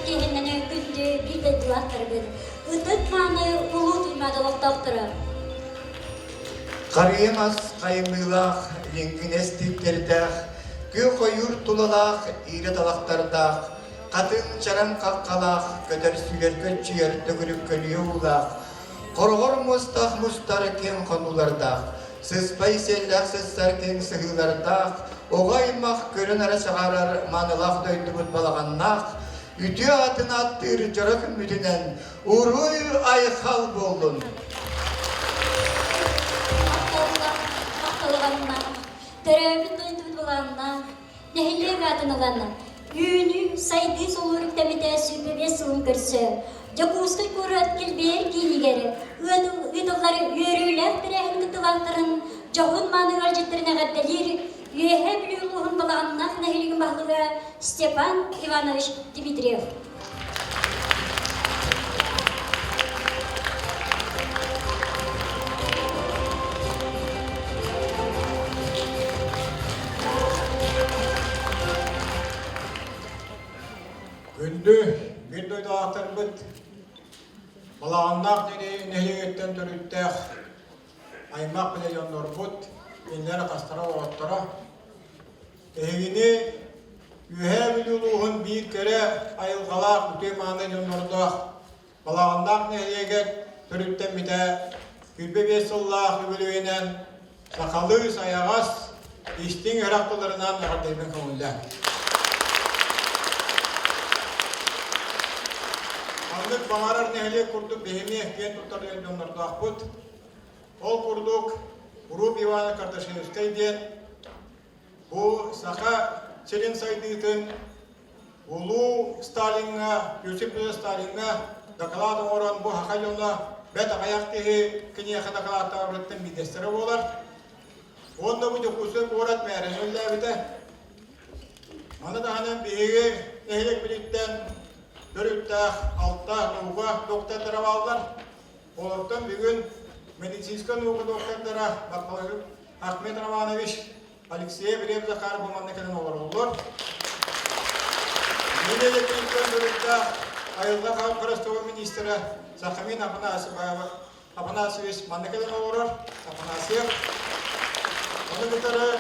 киэһэннэн күндү биир дойдулаахтарбыт, ытык-мааны улуу Туймаада олохтоохторо! Харыйа мас хайымыылаах, лиҥкинэс тииттэрдээх, күөх ойуур тулалаах, иирэ талахтардаах, хатыҥ чараҥ хаххалаах, көтөр сүгэр көччүйэр төгүрүк көлүйэ уулаах, хороҕор муостаах мустар киэҥ хонуулардаах, сыспай сиэллээх сыссар киэҥ сыһыылардаах, оҕо аймах көрөн эрэ чаҕаарар маанылаах дойдубут балаҕаннаах, үтүө аатын ааттыыр дьоро күммүтүнэн уруй-айхал буоллун! Махталлаах, төрөөбүт дойдубут былааннаах, нэһилиэк аатын ылан, үүнүү, сайдыы суолугар үктэммитэ 25 сылын көрсө, Дьокуускай куорат килбиэр киинигэр ыытыллар үөрүүлээх тэрээһин кыттыылаахтарын дьоһун-мааны ыалдьыттарын эҕэрдэлиир Үөһээ Бүлүү улууһун Балаҕаннаах нэһилиэгин баһылыга Степан Иванович Дмитриев. Күндү биир дойдулаахтарбыт Балаҕаннаах нэһилиэгиттэн төрүттээх аймах билэ дьоннорбут, кинилэр атастара оҕотторо Эһигини Үөһээ Бүлүү улууһун биир кэрэ айылҕалаах үтүө-мааны дьоннордоох Балаҕаннаах нэһилиэгэр төрүттэммитэ 25 сыллаах үбүлүөйүнэн сахалыы сайаҕас, истиҥ үөрэх тылларынан эҕэрдэйбин көҥүллээн. Маннык баҕарар нэһилиэк курдук биһими киэн туттар дьоннордоохпут. Ол курдук Уруп Ивана Кардашевскай диэн Бу Саха сирин сайдыытын улуу Сталиҥҥа, Иосиф Сталиҥҥа дакылаат оҥорон бу саха дьоно бэрт аҕыйах киһи киниэхэ дакылааттаабытыттан биирдэстэрэ буолар. Уонна бу Дьокуускай куорат мээрин үлэлээбитэ. Маны таһынан биһиги нэһилиэкпититтэн төрүттээх алта наука доктордара бааллар. Олортон бүгүн медицинскэй наука доктордара Ахмед Романович, Алексей Глеб Захаров бу манна кэлэн олороллор. Нэһилиэкпититтэн төрүттээх айылҕа харыстабыл министрэ Сахамин Афанасьевич манна кэлэн олорор. Афанасьев. Ону кытары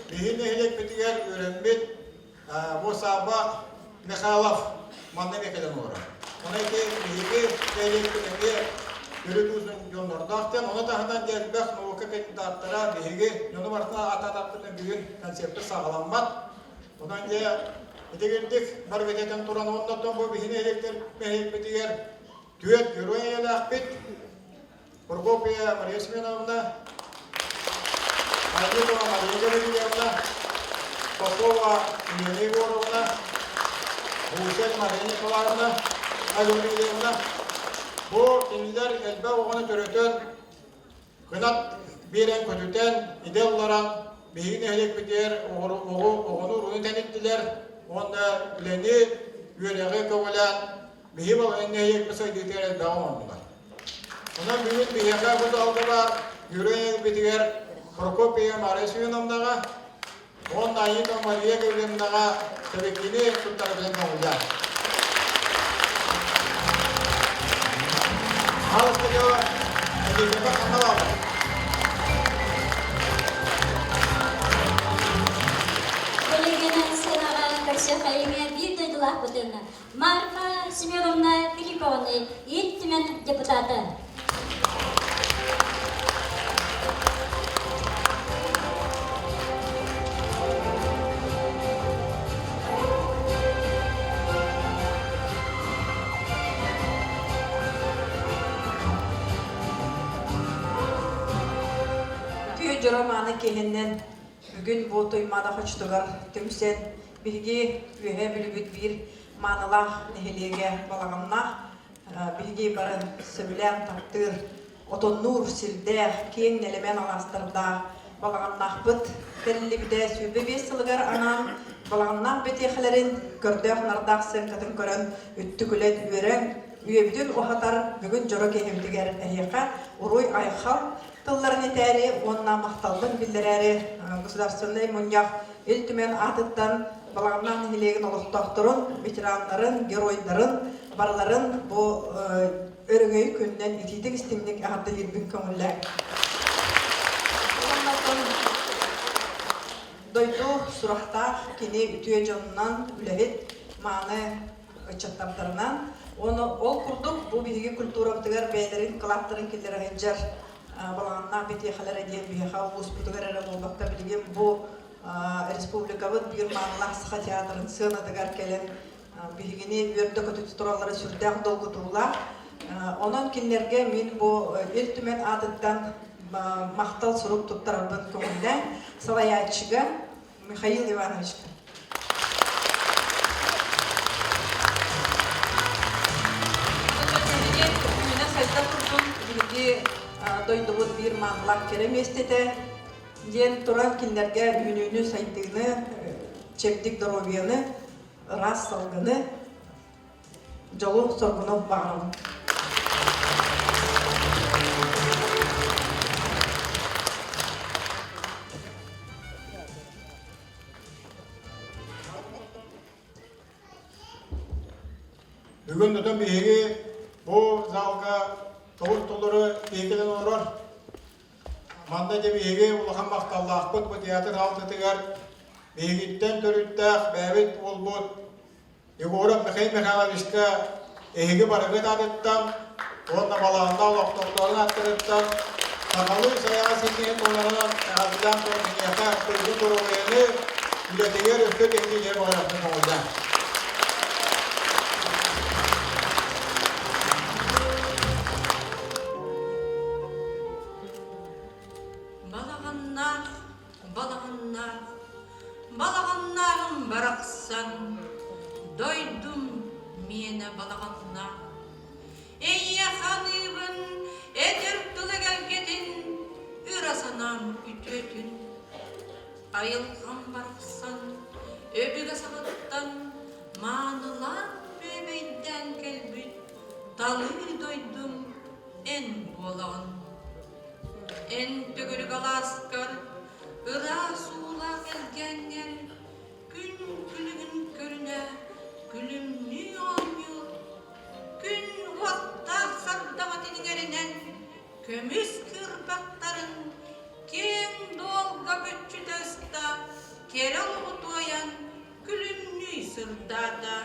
биһи нэһилиэкпитигэр үөрэммит Бу Савва Михайлов манна эмиэ кэлэн олорор. Онон ити биһиги нэһилиэкпит эмиэ төрүт уус дьоннордоох диэн, ону таһынан дьэ элбэх наука кандидаттара биһиги дьону барытын атаатахпытына бүгүн концепция саҕаламмат. Онон дьэ итигирдик барыгытетэн туран оннотон бу биһи нэһилиэктэр нэһилиэкпитигэр түөрт герой эйэлээхпит. Прокопия Мария Семеновна, Альбинова Мария Гаврильевна, Попова Елена Егоровна, Бусин Мария Николаевна, Гаврильевна. Бу кинилэр элбэх оҕону төрөтөн, кынат биэрэн көтүтэн, идэ ылларан, биһиги нэһилиэкпитигэр оҕону уруну тэниттилэр уонна үлэни, үөрэҕи көҕүлээн, биһи нэһилиэкпит сайдыытыгар элбэҕи оҥордулар. Онон бүгүн биһиэхэ бу залга баар Юрий Элбитигэр Прокопия Мария Семеновнаҕа уонна Аита Мария Гавриловнаҕа тэбиккини туттарабытын көҥүллээх. Хаалыстыга эдиэтэбэ ханна бааллар? Көлүгэнэн сыанаҕа көрсө хайыҥа биир дойдулаахпытын Марфа Семеновна Филиппованы Ил Түмэн депутата. Үтүө дьоро мааны киһиннэн бүгүн бу Туймаада хочотугар түмсэн Биһиги Үөһээ Бүлүүбүт биир маанылаах нэһилиэгэ Балаҕаннаах. Биһиги бары сөбүлээн таптыыр, отоннуур сирдээх, киэҥ нэлэмэн алаастардаах Балаҕаннаахпыт тэриллибитэ 25 сылыгар анаан Балаҕаннаах бэтиэхэлэрин көрдөөх-нардаах сценкатын көрөн үттүкүлэн үөрэн, үйэбитин уһатар бүгүн дьоро киһибитигэр эһиэхэ уруй-айхал тылларын этээри уонна махталбын биллэрээри Государственнай мунньах Ил Түмэн аатыттан Балаҕаннаах нэһилиэгин олохтоохторун, ветераннарын, геройдарын барыларын бу өрөгөй күнүнэн итиитик истиҥник эҕэрдэлиирбин көҥүллээҥ. Дойду сурахтаах кини үтүө дьонунан үлэһит мааны ыччаттардарынан уонна ол курдук бу биһиги культурабытыгар бэйэлэрин кылааттарын киллэрэ сылдьар балаҕаннаах битиэхэлэрэ диэн биһиэхэ улууспутугар эрэ буолбакка билигин бу республикабыт биир маанылаах саха театрын сыанатыгар кэлэн биһигини үөрдэ-көтүтэ тураллара сүрдээх долгутуулаах. Онон кинилэргэ мин бу Ил Түмэн аатыттан махтал сурук туттарарбын көҥүллээн салайааччыга Михаил Ивановичка. Үүнэ сайда турдун биһиги дойдубут биир маанылаах кэрэ миэстэтэ диэн туран кинилэргэ үүнүүнү, сайдыыны, чэбдик доруобуйаны, ыраас салгыны, дьолу-соргуну баҕарабын. Бүгүн отон биһиги бу залга тоҕус толору киһи кэлэн олорор. Манна дьэ биһиги улахан махталлаахпыт бу театр алтытыгар биһигиттэн төрүттээх бэйэбит уолбут Егоров Михаил Михайловичка эһиги барыгыт аатыттан уонна Балаҕаннаах олохтоохторун ааттарыттан сахалыы сайаҕас ситиһин туһунан эҕэрдэлээн туран киниэхэ туйгун доруобуйаны үлэтигэр өссө кэҥиир баҕарабын көҥүллээн. Балаҕаннаах, балаҕаннаах, балаҕаннааҕым барахсан, дойдум миэнэ балаҕаннаах. Эйиэхэ аныыбын этэр тыл эгэлгэтин, ыра санаам үтүөтүн. Айылҕам барахсан өбүгэ саҕаттан маанылаан бүөбэйдээн кэлбит талыы дойдум эн буолаҕын. Эн төгүрүк алааскар ыраас уулаах элгээҥҥэр күн күлүгүн көрүнэ күлүмнүү оонньуур, күн уоттаах сардаҥатын иҥэринэн көмүс кыырпахтарын киэҥ дуолга көччүтэ ыста, кэрэ олоҕу туойан күлүмнүү сырдаата.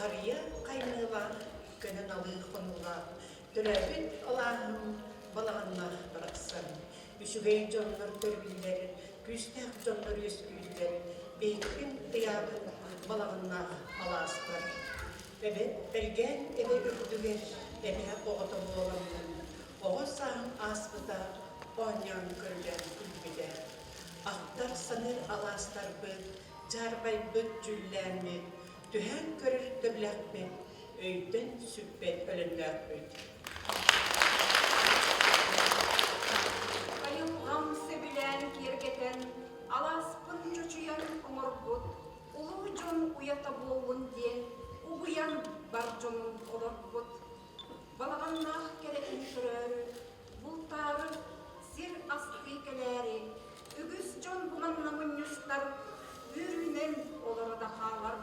Харыйа хаймыылаах, көнө налыы хонуулаах, төрөөбүт алааһым балаҕаннаах барахсан. Үчүгэй дьоннор төрүүллэр, күүстээх дьоннор үөскүүллэр, биһикпин ыйаабыт балаҕаннаах алааспар. Эбэт бэргээн эбэ үрдүгэр эбэ оҕото буоламмын, оҕо сааһым ааспыта, оонньоон көрүлээн күлбүтэ. Ахтар саныыр алаастарбыт, дьаарбайбыт дьүллээммит, түһээн көрөр төбүлэхпит, өйтөн сүппэт өлөннөөхпүт. Айылҕам сөбүлээн киэргэтэн, алааспын чочуйан оҥорбут улуу дьон уйата буоллун диэн угуйан бар дьонун олорбут. Балаҕаннаах кэрэтин көрөөрү, бултаары, сир астыы кэлээри, үгүс дьон бу манна мунньустар, үөрүүнэн олоро да хаалар.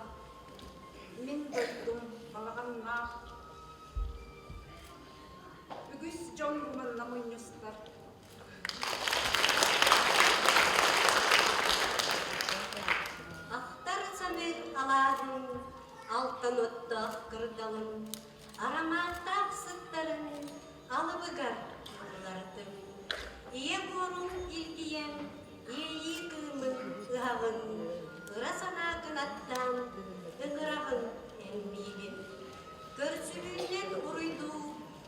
Мин дойдум балаҕаннаах. Үгүс дьон бу манна мунньустар. Ахтар саныыр алааһын, алтан оттоох кырдалын, арамааттаах сыттарын алыбыгар ыллардым. Ийэ буорун илгийэн, иэйии кыымын ыһаҕын, ыра санаа кынаттаан ыҥыраҕын эн миигин. Көрсүһүүнэн уруйдуу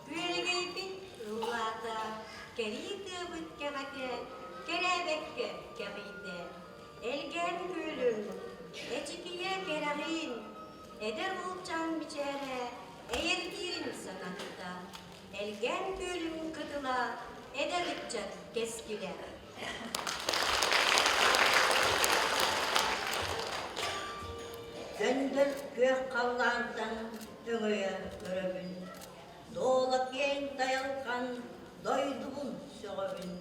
Күөрэгэйбит ыллаата, кэрии тыабыт кэҕэтэ, кэрээбэккэ кэҕийдэ. Элгээн күөлүм, эчикийэ кэрэҕиин, эдэр уолчаан мичээрэ эйэргиирин санатта. Элгээн күөлүм кытыла, эдэр ыччат кэскилэ. Көндөл күөх халлаантан өҥөйө көрөбүн. Дуола киэҥ тайалхан. Дойдубун сөҕөбүн,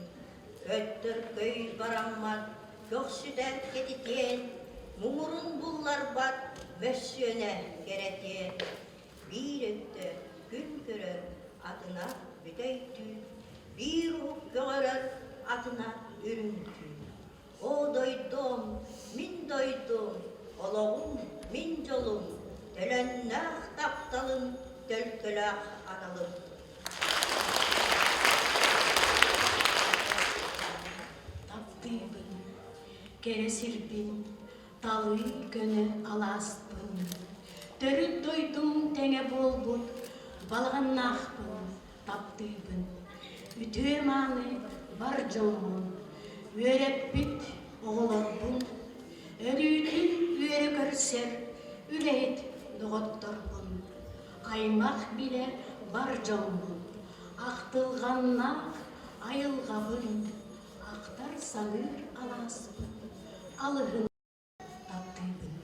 өттөркөй бараммат, көхсүтэ кэтитиэн, муҥурун булларбат мөссүөнэ кэрэтиэн. Биир өттө күн көрөр, атына бүтэй түүн, биир уһук көҕөрөр, атына үрүҥ түүн. Оо, дойдум, мин дойдум, олоҕум, мин дьолум, төлөннөөх тапталым, төлкөлөөх аналым. Таптыыбын, кэрэ сирбин, талыы көнө алааспын, төрүт дойдум тэҥэ буолбут балаҕаннаахпын таптыыбын. Үтүө-мааны бар дьоммун, үөрэппит оҕолорбун, өрүүтүн үөрэ көрсөр үлэһит доҕотторбун, аймах билэ бар дьоммун, ахтылҕаннаах айылҕабын, ахтар саныыр алааспын, алыһын таптыыбын.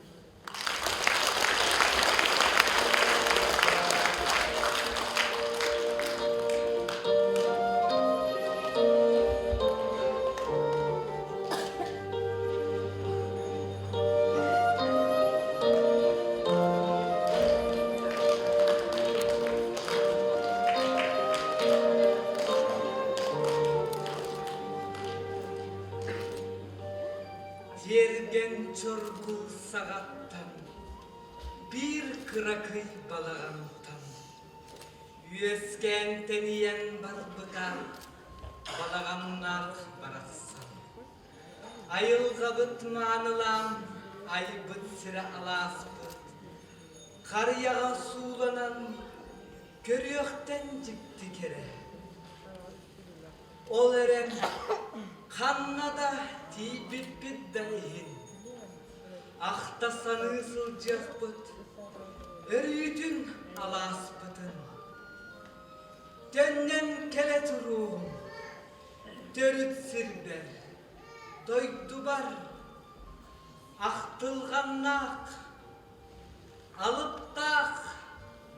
Тиэргэн чоргул саҕаттан, биир кыракый балаҕантан үөскээн тэнийэн барбыта балаҕаннаах барахсан. Айылҕабыт маанылаан айбыт сирэ алааспыт, харыйаҕа сууланан көрүөхтэн дьикти кэрэ. Ол эрэн ханна да тиийбиппит да иһин, ахта саныы сылдьыахпыт, өрүүтүн алааспытын. Төннөн кэлэ туруоҕум, төрүт сирбэр, дойдубар, ахтылҕаннаах, алыптаах,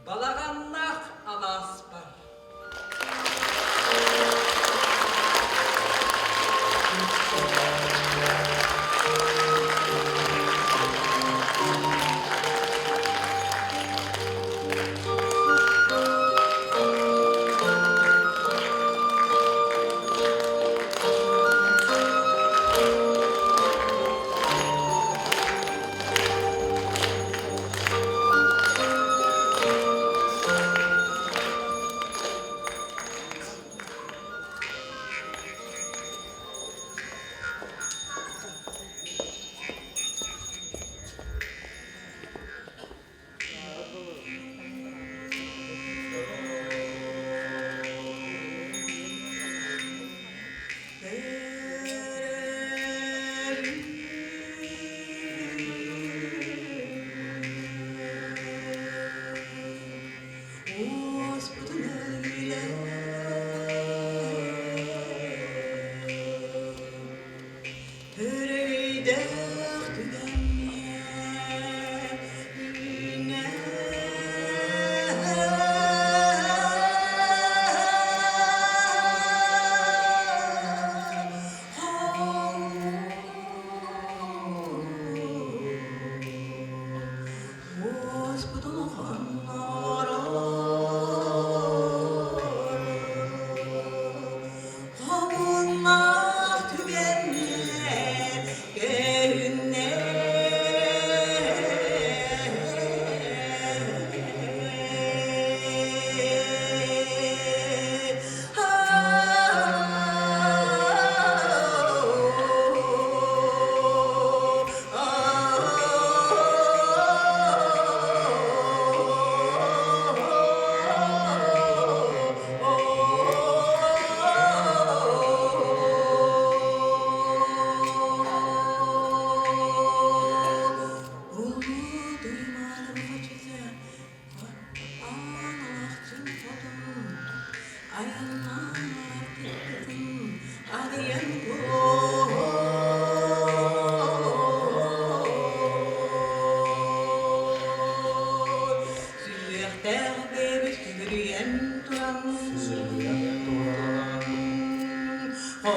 балаҕаннаах алааспар.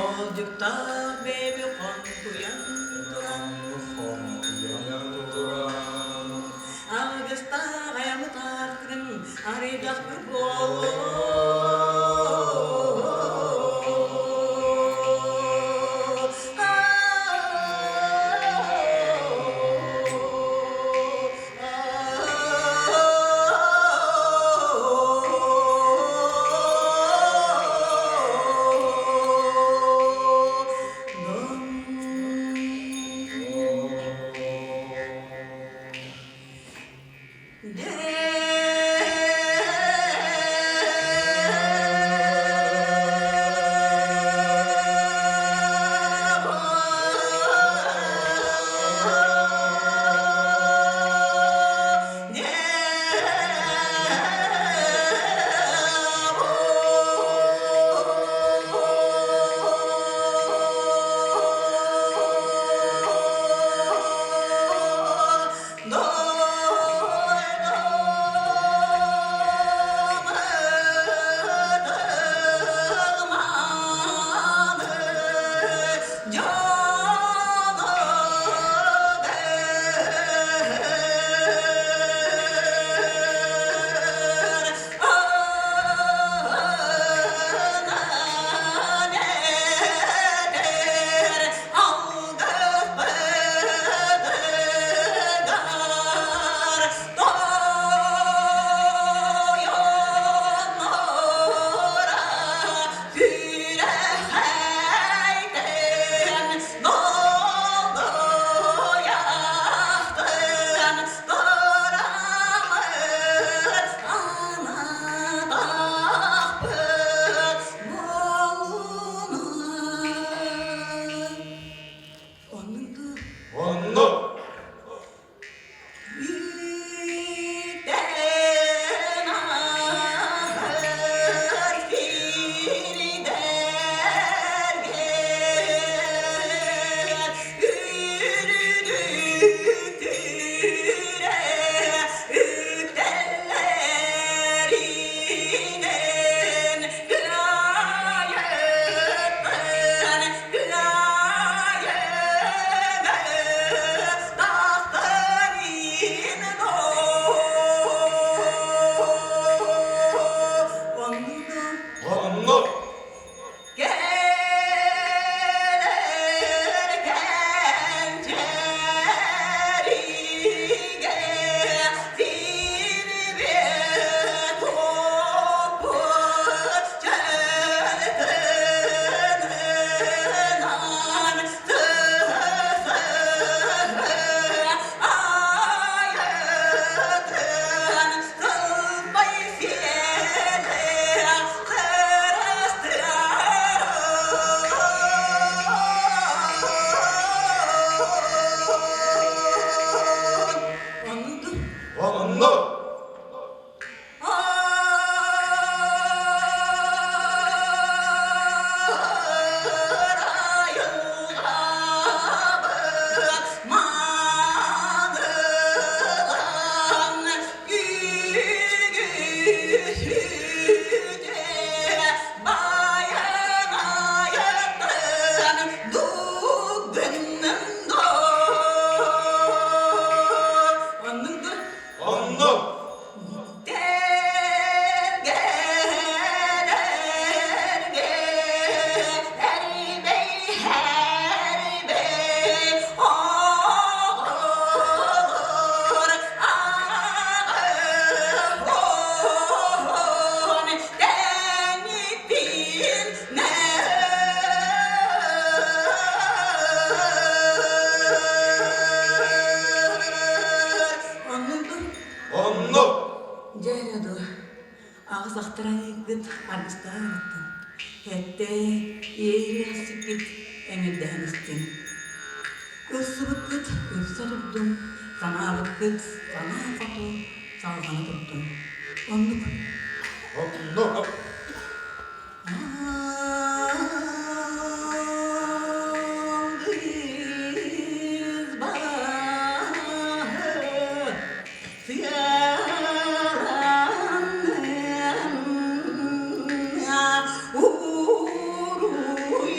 Хоолдьуктаах бэйэби хонтуйан туран, Хонтуйан туран, Алгыстаах айаммыт аартыгын арыйдахпыт буолуо. Оннук. Оннук. Оннук. Оннук. Оннук. Дьэ эрэ дуу, аҕыс ахтаран ыйгыт аргыстаан ыттын, Этте иэйиэхсиккит эҥирдэһэн истин. Ылсыбыккыт ылса турдун, санаабыккыт санаа хоту салҕана турдун. Оннук. Оннук. Уруй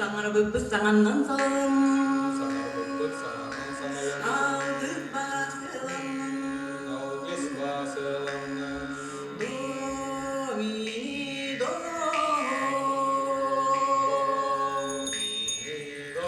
Саҥарбыппыт саҥаннан салалыннын. Саҥарбыппыт саҥаннан салалыннын. Алгыс баасыланнын. Алгыс баасыланнын. До ми до. Ми до.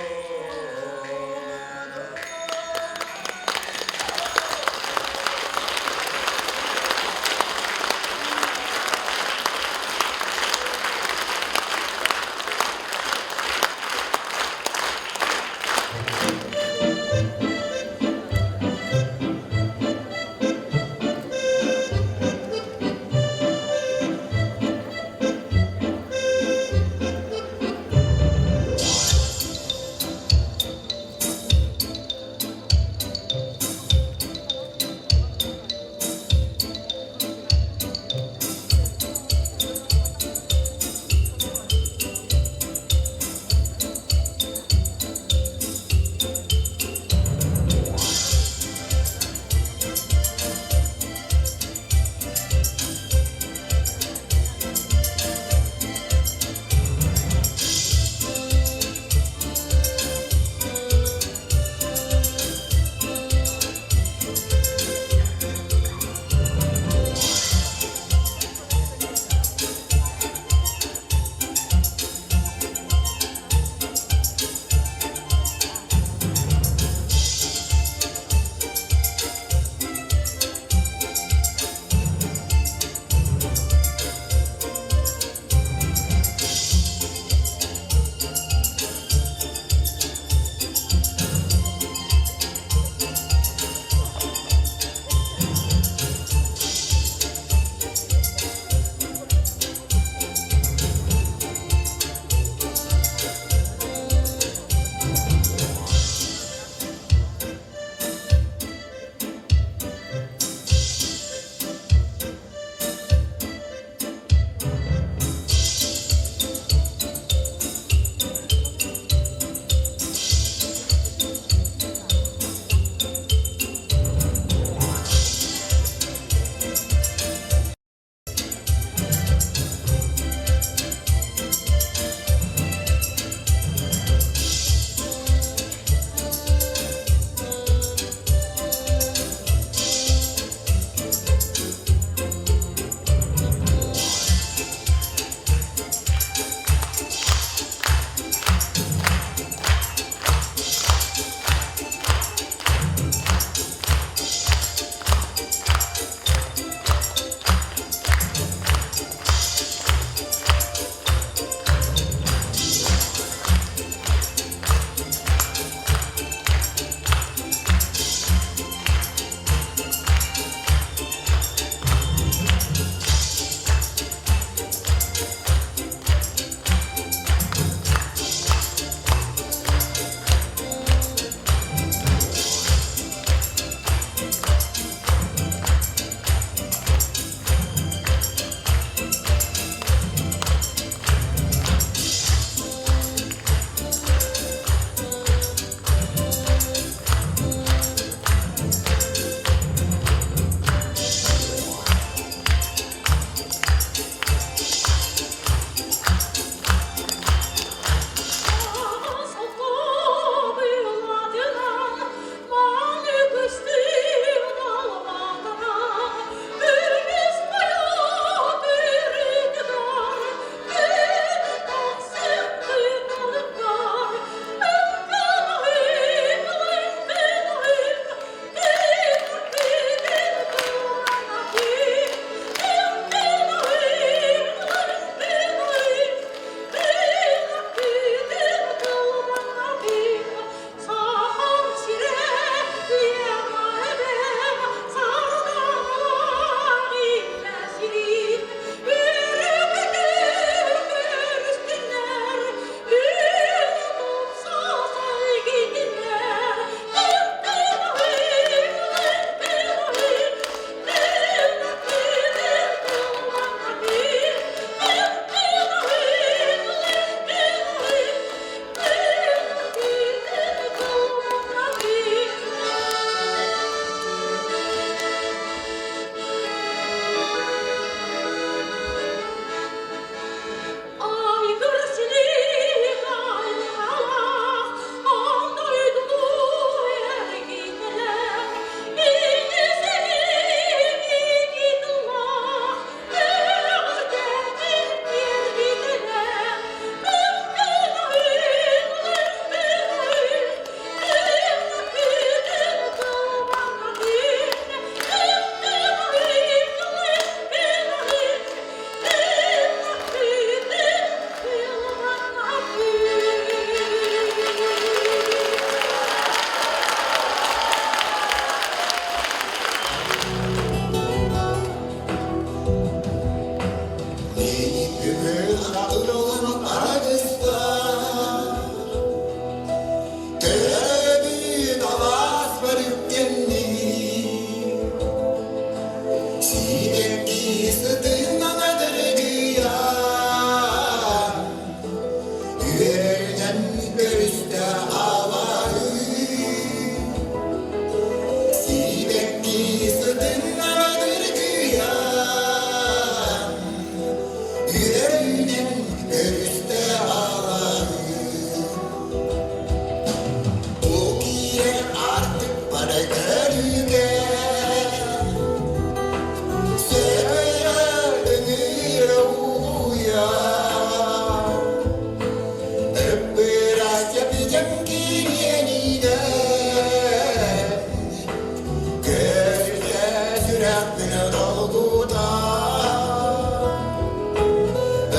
Сүрэхпин долгутар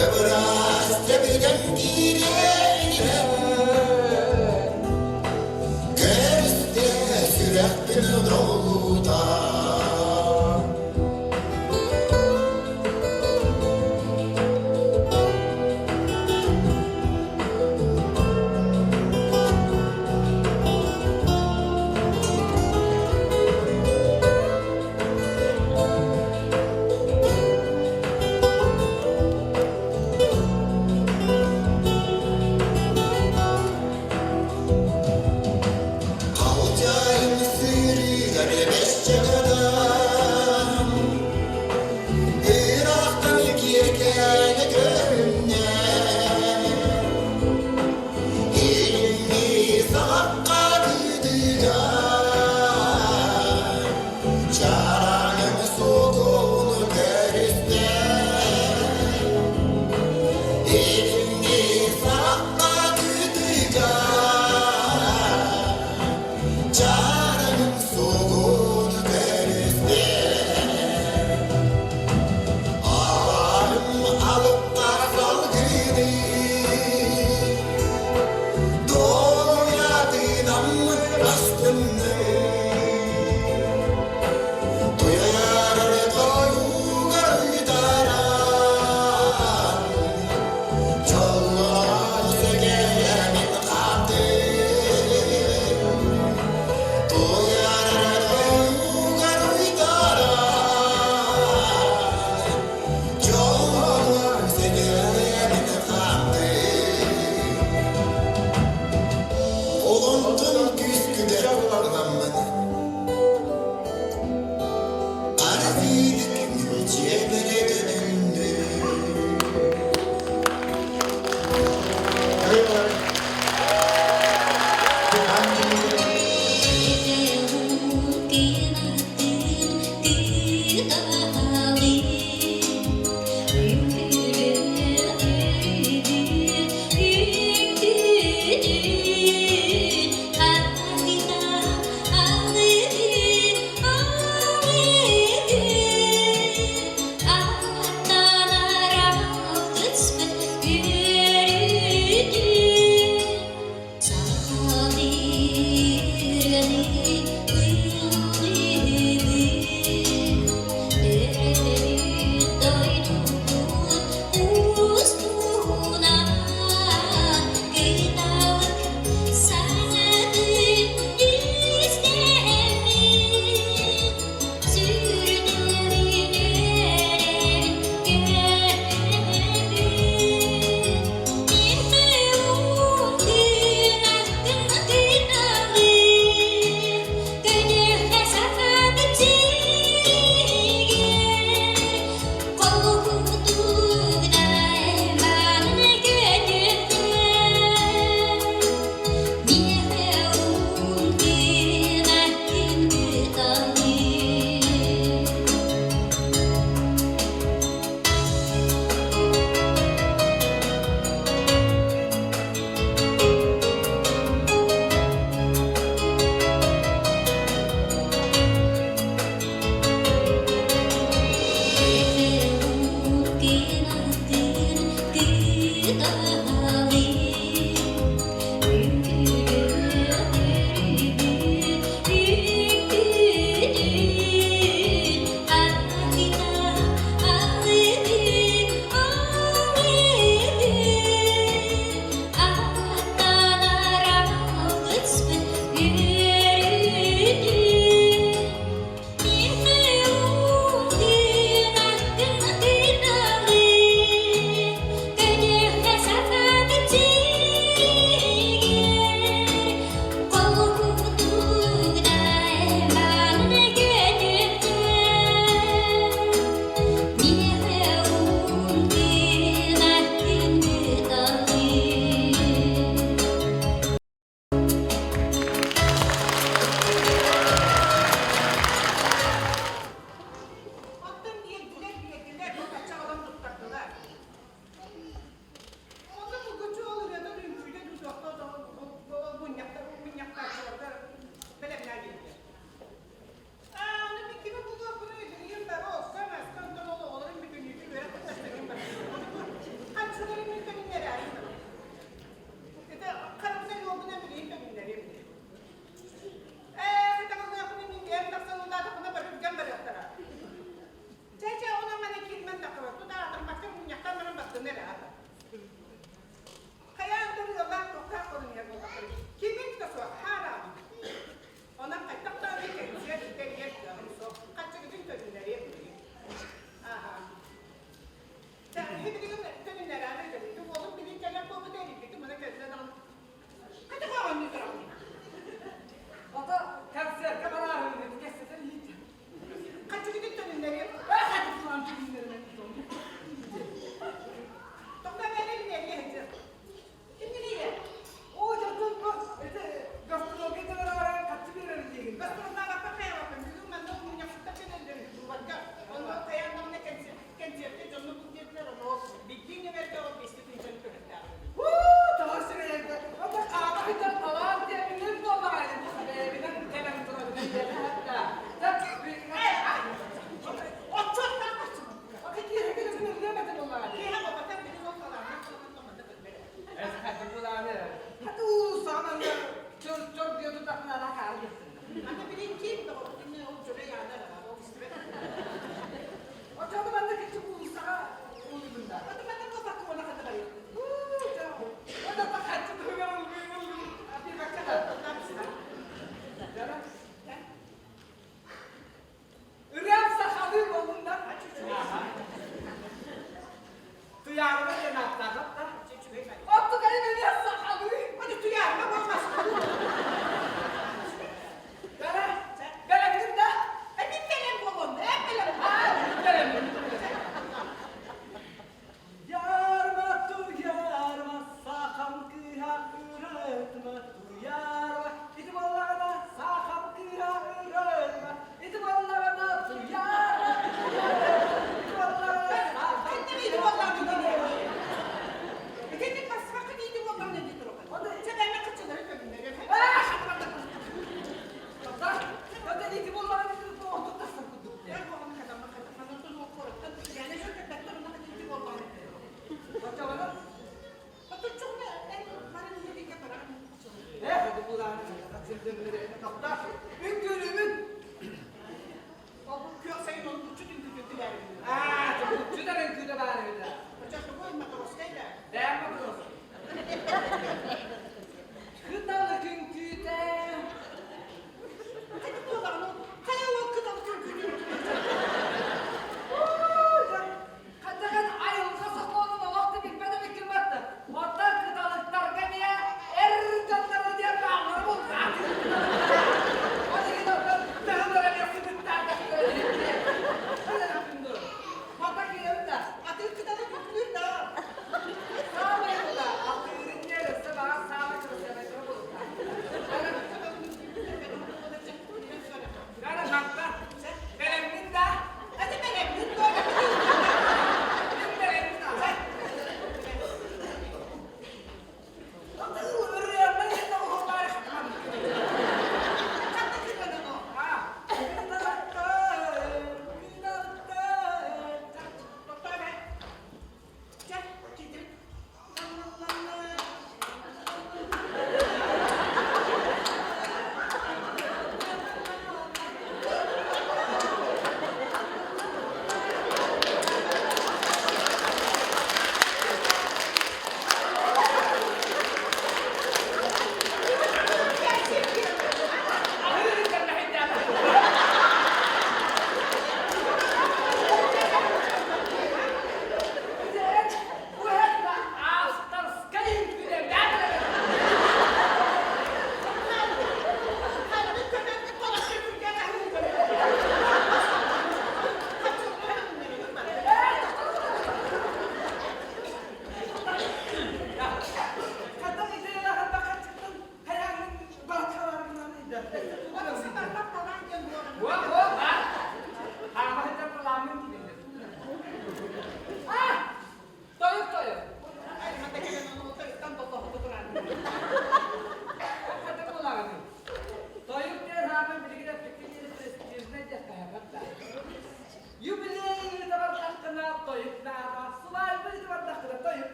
Ыбыраас тэбитэн киириэнинэ Көрүстэ сүрэхпин долгутар.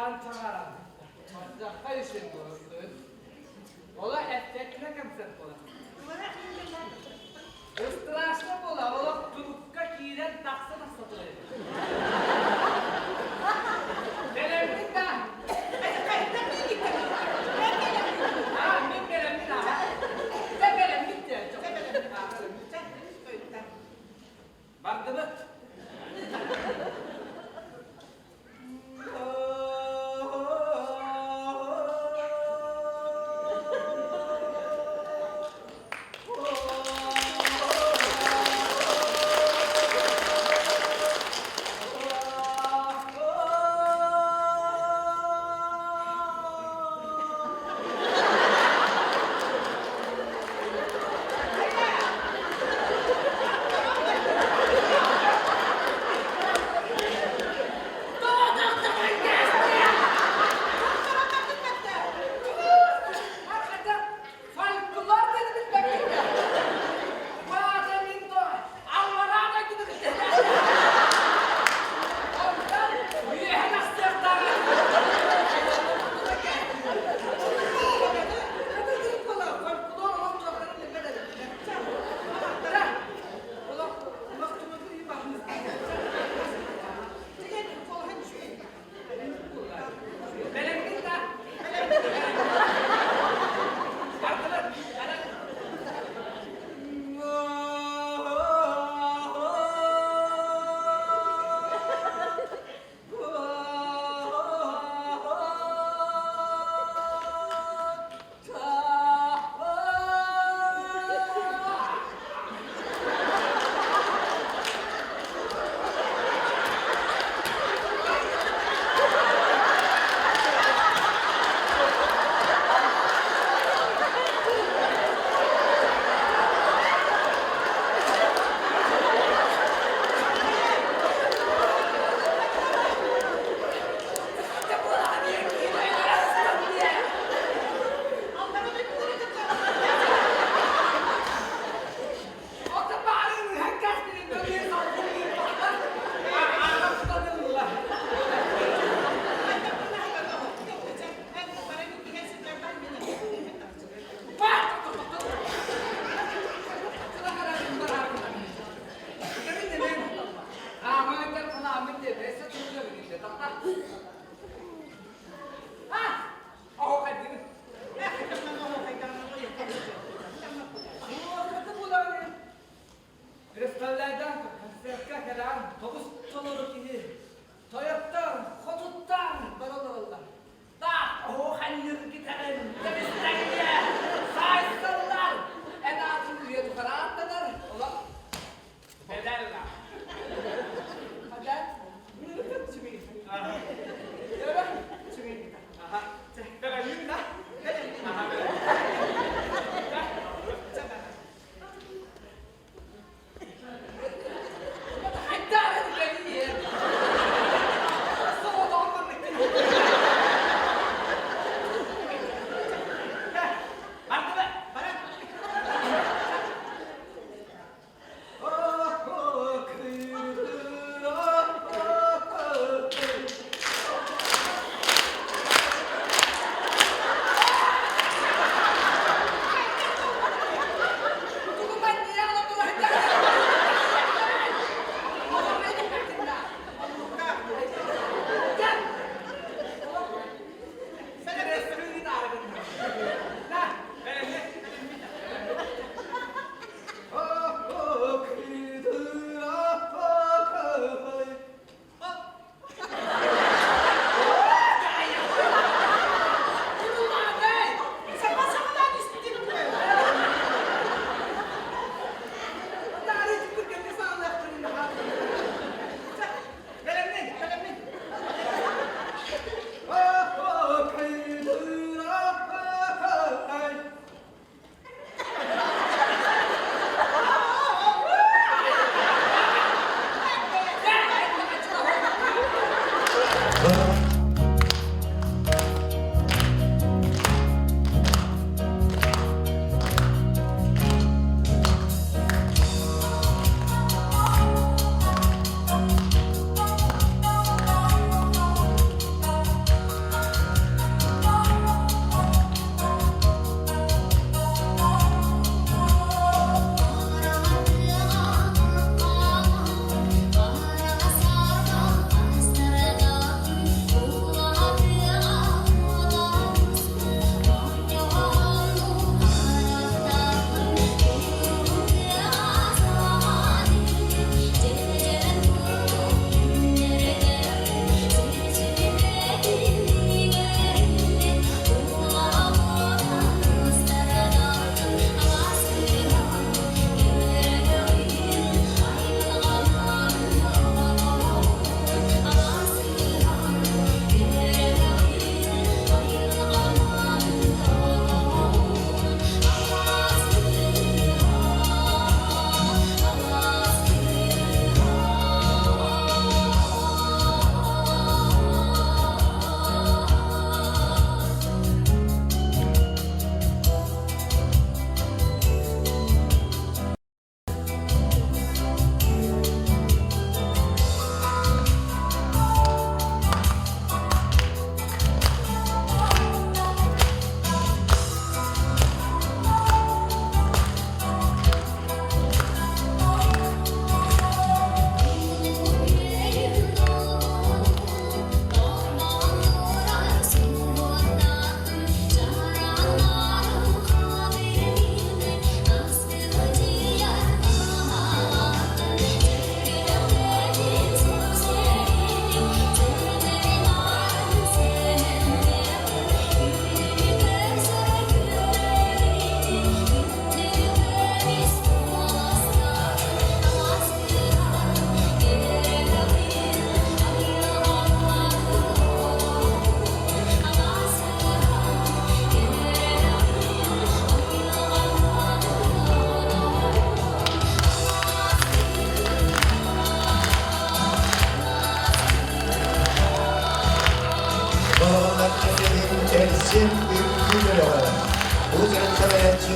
Тойуктаан чаҕааран, Мардахха үсүн буолуохтун. Ола эффектнэ концерт буолар. Страшно буола, олох турукка киирэн тахса-тахса турар. Бэлэммит да? Аа, мин бэлэммин аа. Дьэ бэлэммит дьэ. Бардыбыт.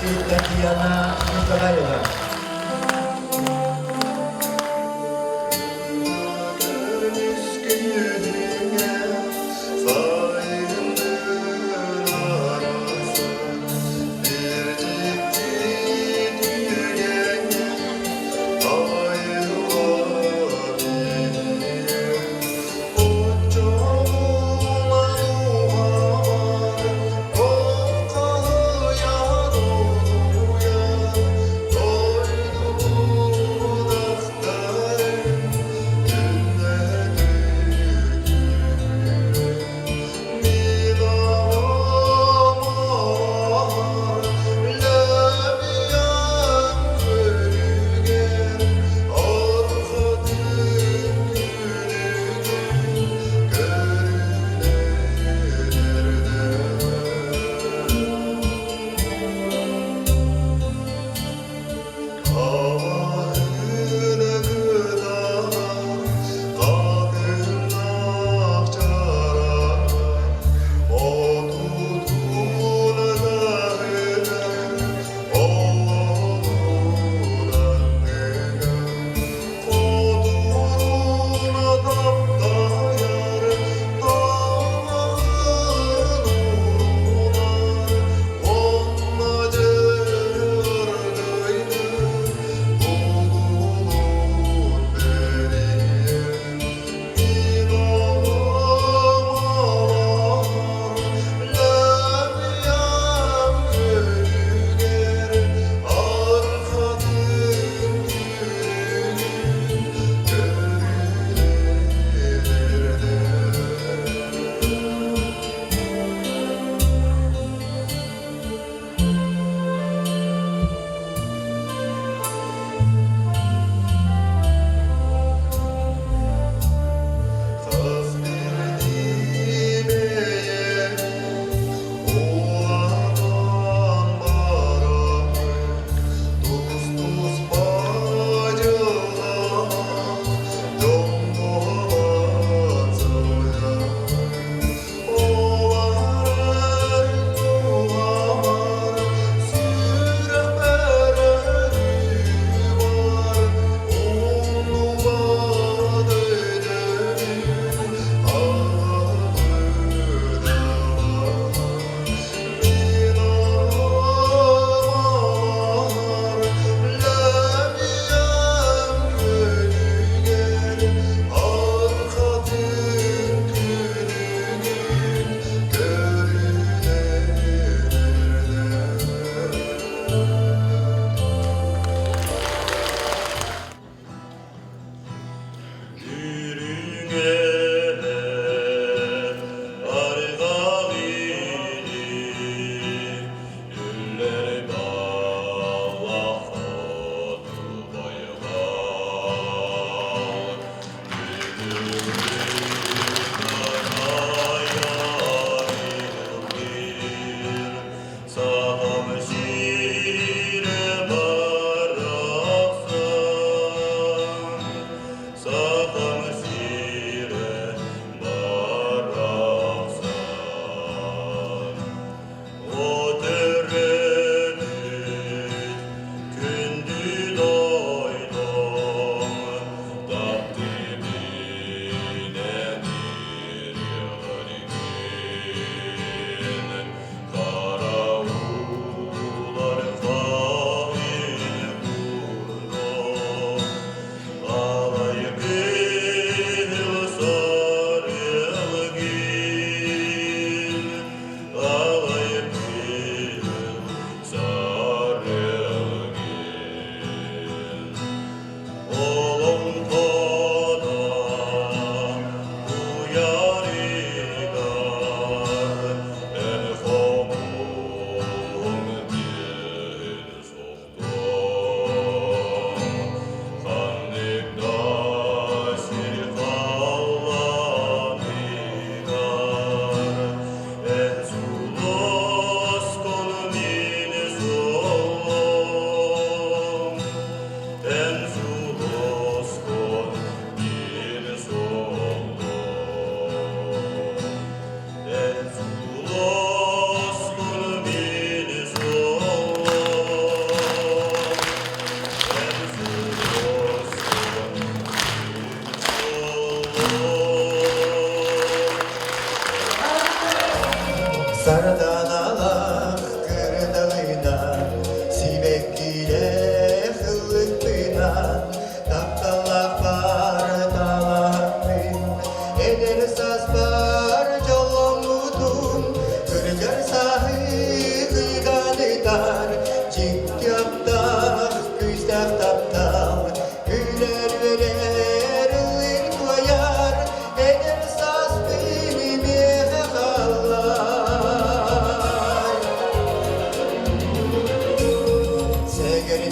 Татьяна Николаева.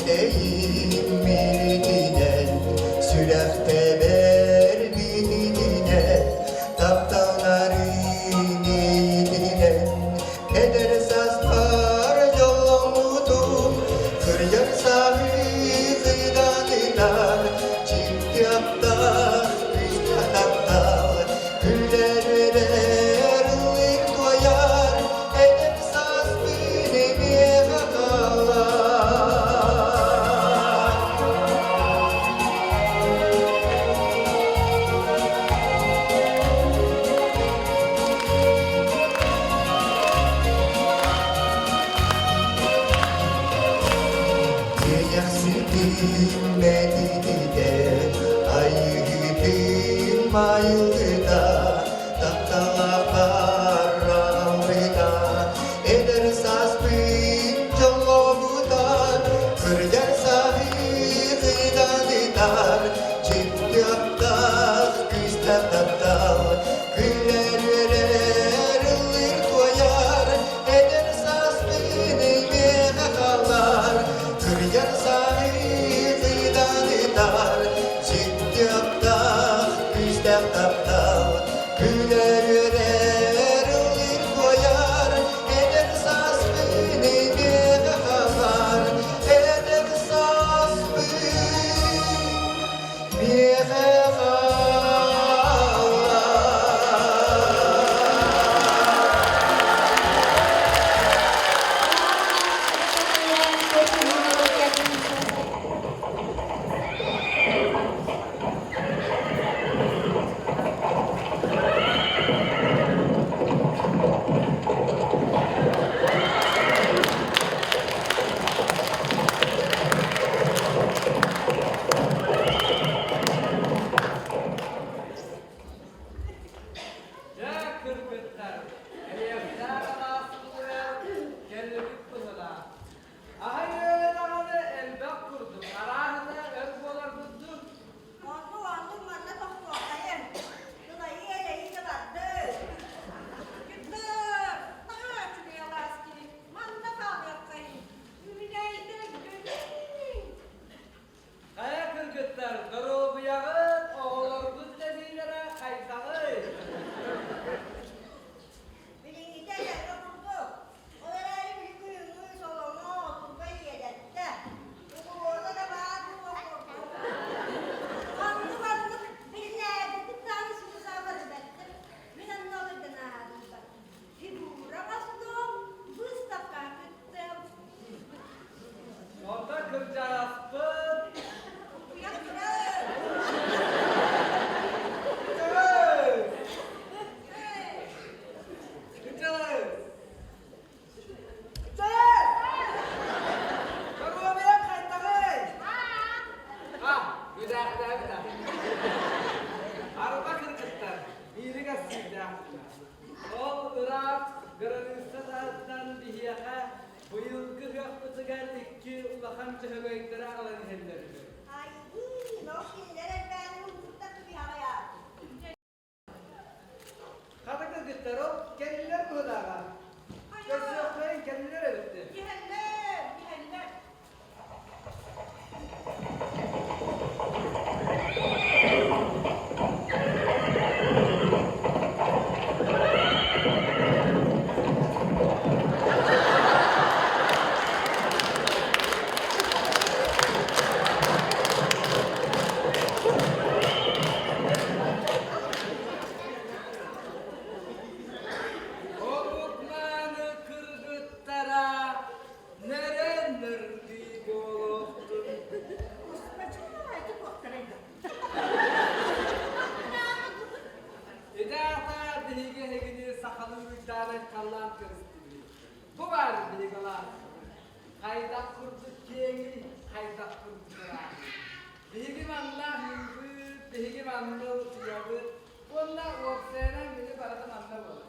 Кэлтэйим миитинэн, сүрэхтэбэр биитинэн, тапталларын иитинэн, эдэр сааспар дьолломмутум, кырдьар сааһы кыйданытар, дьикти аптаах күүстээх таптал, күлэр үөрэр ыллыыр туойар, эдэр сааспын эмиэхэ хаалар. Иэйэхситим мэтититэ, айыытын майылыта, тапталлаахтар аҕалбыта, эдэр сааспын дьоллообута, кырдьар сааһы ыйданытар, дьикти аптаах күүстээх таптал, күлэр үөрэр ыллыыр туойар, эдэр сааспын эйиэхэ хааллар, кырдьар сааһы ыйданытар, дьикти аптаах күүстээх таптал, күлэр үөрэр ыллыыр туойар, эдэр сааспын эйиэхэ хааллар, эдэр сааспын миэхэ хааллар. Дьэ, кыргыттар, эриэхтээх алааспытыгар кэллибит быһыылаах. Аһай даҕаны элбэх курдук, арааһына өр буоларбыт дуу? Оннук, оннук манна тохтуоххайын. Сылайыы элэйии да бардыы. Кытта наһаа үчүгэй алаас киһи. Манна хаалыаххайын. Үүнээйитэ бүтүн. Хайа кыргыттар, доруобуйаҕыт, оҕолоргут үлэлиилэрэ хайдаҕый? Билиҥҥитэ этэҥҥэ курдук. Ол эрээри били күһүҥҥү соломо турба иэдэттэ. Угуруота да баар буолуох курдук. Ханнык-ханнык билинээбиппит даҕаны син саабарбаттар. Мин онно гынаабыппат. Фигура оҥостуом, выставкаҕа кыттыам. Онто кырдьаҕаспыт. Утуйан турар. Кырдьаҕас! Доруобуйаҥ хайдаҕый? А, үдээхтээбит а. Арба кыргыттар, биириг ассыыдаахтар. Ол ыраах кыраныысса таһыттан биһиэхэ быйылгы ыһыахпытыгар икки улахан дьөһөгөйдөрү аҕалан иһэллэр үһү. Айыы, ноо кинилэр элбээнин уһуктар түбүһэҕэй Хата кыргыттар ол кэллилэр быһыылааҕа. Көрсүөххайын кэллилэр эбиттэр. Иһэллэр, иһэллэр. Омукманы кыргыттара нөрөн нөргүй буолуохтун. Идэата биһиги эһигини сахалыы уйдаанай халлаан көрүстүбүт. Бу баар биһиги алааспыт. Хайдах курдук киэҥий, хайдах курдук ырааҕый. Биһиги манна аһыыбыт, биһиги манна утуйабыт уонна уопсайынан били барыта манна буолар.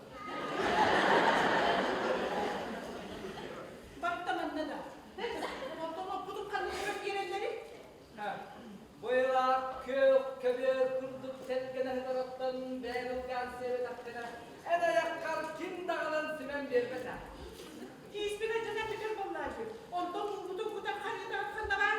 Барыта манна да. Оттон оппутун ханна көрөн биэрэллэрий? Быйылаах күөх көбүөр курдук тэлгэнэ сытарыттан бэйэм сиэбэтэхпинэ, эн айаххар ким даҕанан симэн биэрбэтэ. Кииспин алдьатан бүтэр буоллааччы. Онтон уубутун кутан харыытаҕыт ханна баарый?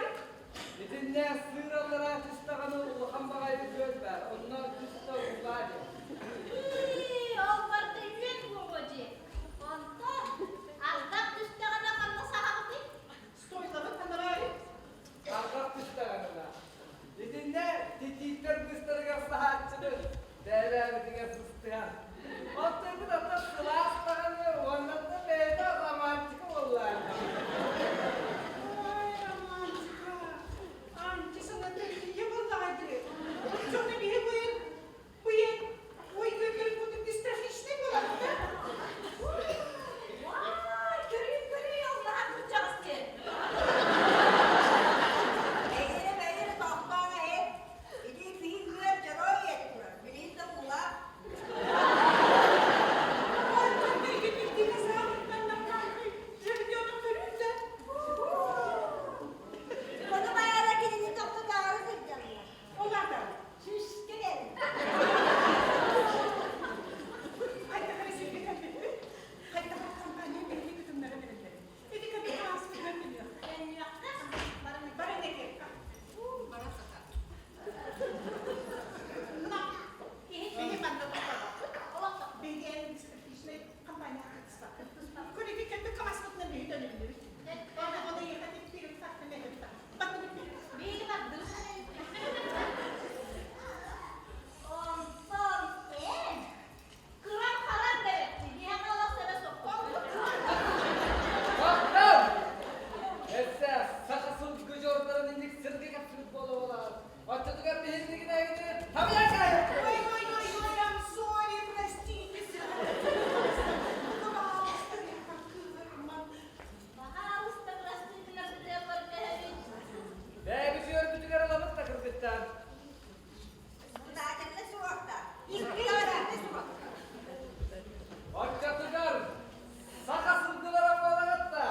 биһиннигинээгини табыйан каайыахпыт. Ой, ой, ой, ой, I'm sorry, простите. Пожалуйста, Пожалуйста, простите, көрдөһөбүт. Бэйэбит үөрбүтүгэр ылабыт да кыргыттар. Председательный суохта. Председательный суох. Оччотугар саха сылгылара буолаҕыт да?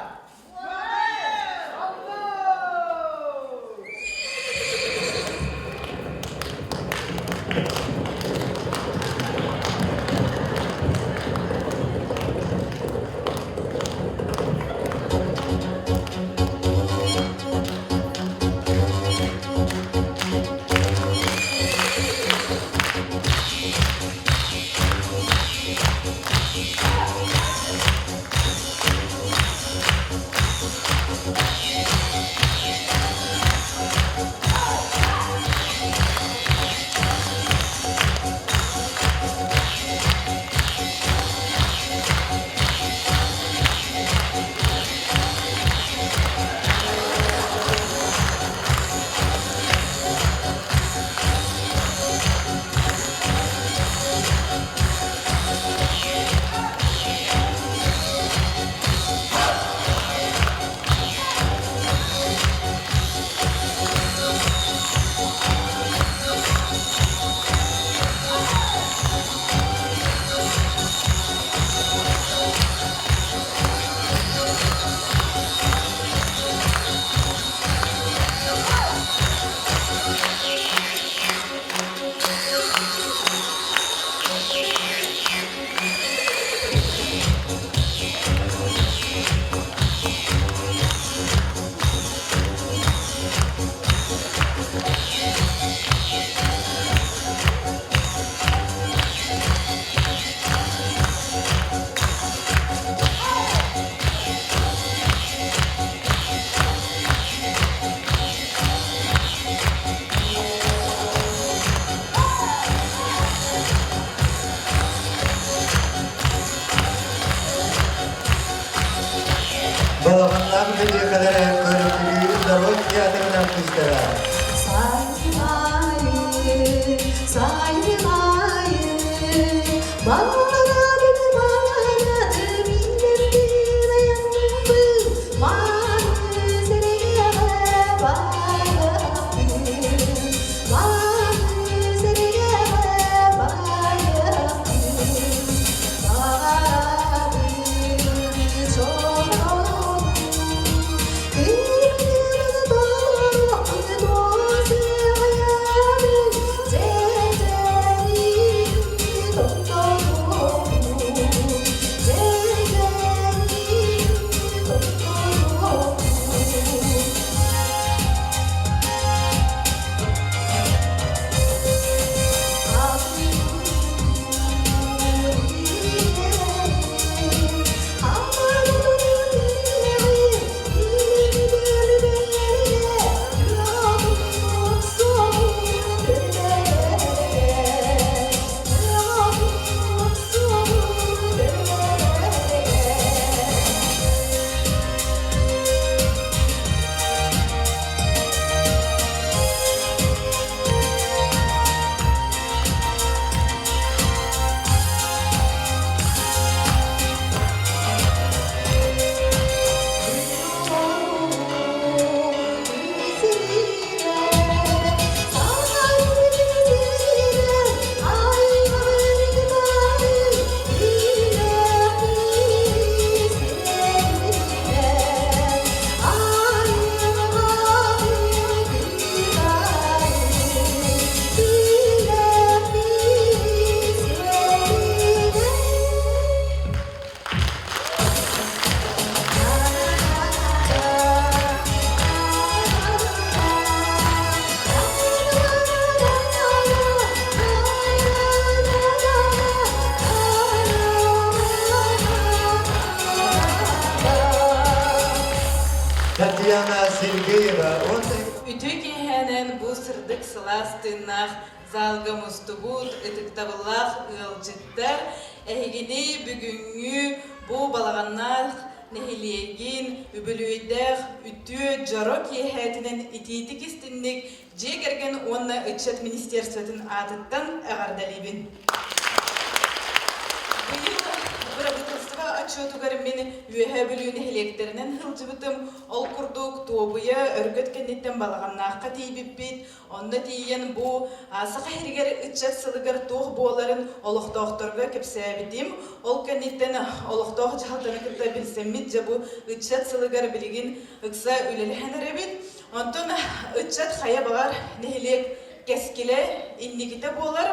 Балаҕаннаах бэлиэхэлэрэ көрүкүлүүр норуот театрын артыыстара. Сайылайы, сайылайы, балаҕанын балаҕаны миинэрдиин айанныбыт, мааны сэрэйэҕэ байыахпын, мааны сэрэйэҕэ байыахпын, баҕарабын чороону, Thank you. Thank you. Thank you. Татьяна Сергеева уонна Үтүө киэһээнэн бу сырдык сылаас тыыннаах залга мустубут ытыктабыллаах ыалдьыттар эһигини бүгүҥҥү бу балаҕаннаах нэһилиэгин үбүлүөйдээх үтүө дьоро киэһээтинэн итиитик истинник дьиэ кэргэн уонна ыччат министерствотын аатыттан эҕэрдэлиибин. Быйыл бырабыыталыстыба отчуотугар мин Үөһээ Бүлүү нэһилиэктэринэн сылдьыбытым. Ол курдук Туобуйа Өргөт кэнниттэн Балаҕаннаахха тиийбиппит. Онно тиийэн бу Саха сиригэр ыччат сылыгар туох буоларын олохтоохторго кэпсээбитим. Ол кэнниттэн олохтоох дьаһалтаны кытта билсэммит, дьэ бу ыччат сылыгар билигин ыкса үлэлэһэн эрэбит. Онтон ыччат хайа баҕар нэһилиэк кэскилэ, инникитэ буолар.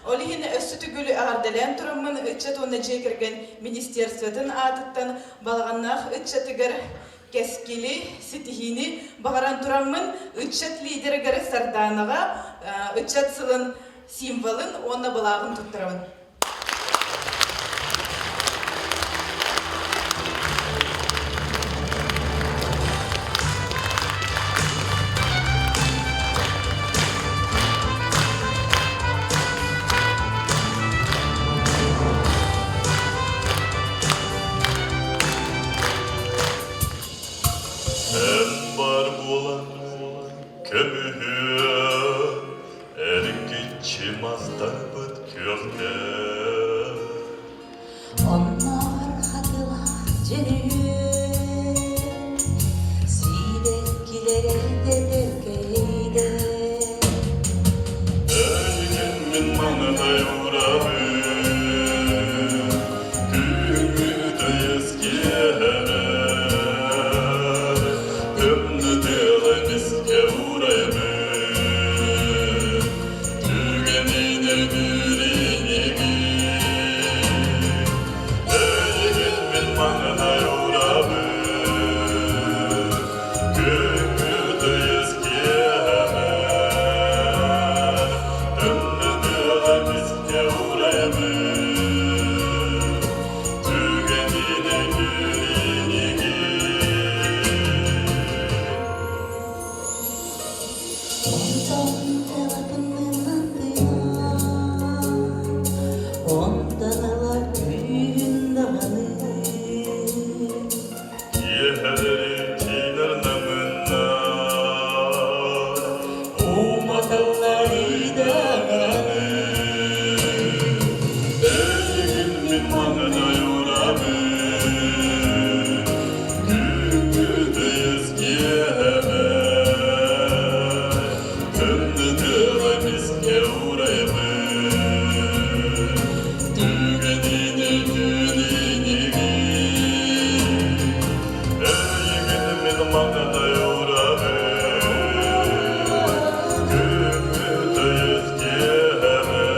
Ол иһин өссө төгүл эҕэрдэлээн тураммын ыччат уонна дьиэ кэргэн министерствотын аатыттан Балаҕаннаах ыччатыгар кэскили, ситиһиини баҕаран тураммын ыччат лидеригэр Сардаанаҕа ыччат сылын символын уонна былааҕын туттарабын. Эн бар буолан көмүһүө эргиччи мастарбыт күөхтэр. Оннооҕор хатылаах дьүрүһүөн сиибэккилэрэ тэтэркэйдэр. Эйигин мин маҥнай уурабын, күһүҥҥү тыйыс киэһэбэр, тымныы тыал эмискэ уурайбыт, түгэнин өйдүүр инигин. Эйигин мин маҥнай уурабын, күһүҥҥү тыйыс киэһэбэр, тымныы тыал эмискэ уурайбыт, түгэнин өйдүүр инигин. Онтон ылатыммын онтон ыла күүһүн даҕаны. Киэһэлэри киинэр намыннар, уматаллар идэҕэни. Эйигин мин маҥнай урабын, күҥҥү тыйыс киэһэбэр, тымныы тыал эмискэ уурайбыт, түгэнин өйдүүр инигин. Эйигин мин маҥнай урабын, күҥҥү тыйыс киэһэбэр,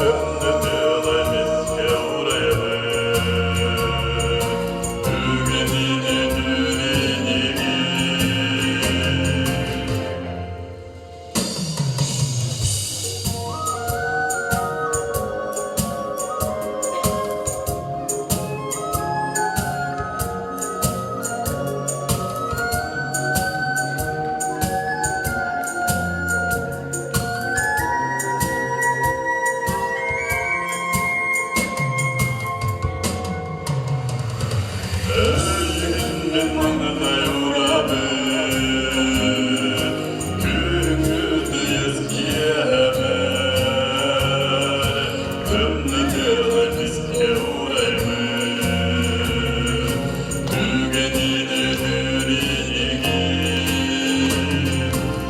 тымныы тыал эмискэ уурайбыт, түгэнин өйдүүр инигин. Эйигин мин маҥнай урабын, күҥҥү тыйыс киэһэбэр, тымныы тыал эмискэ уурайбыт, түгэнин өйдүүр инигин.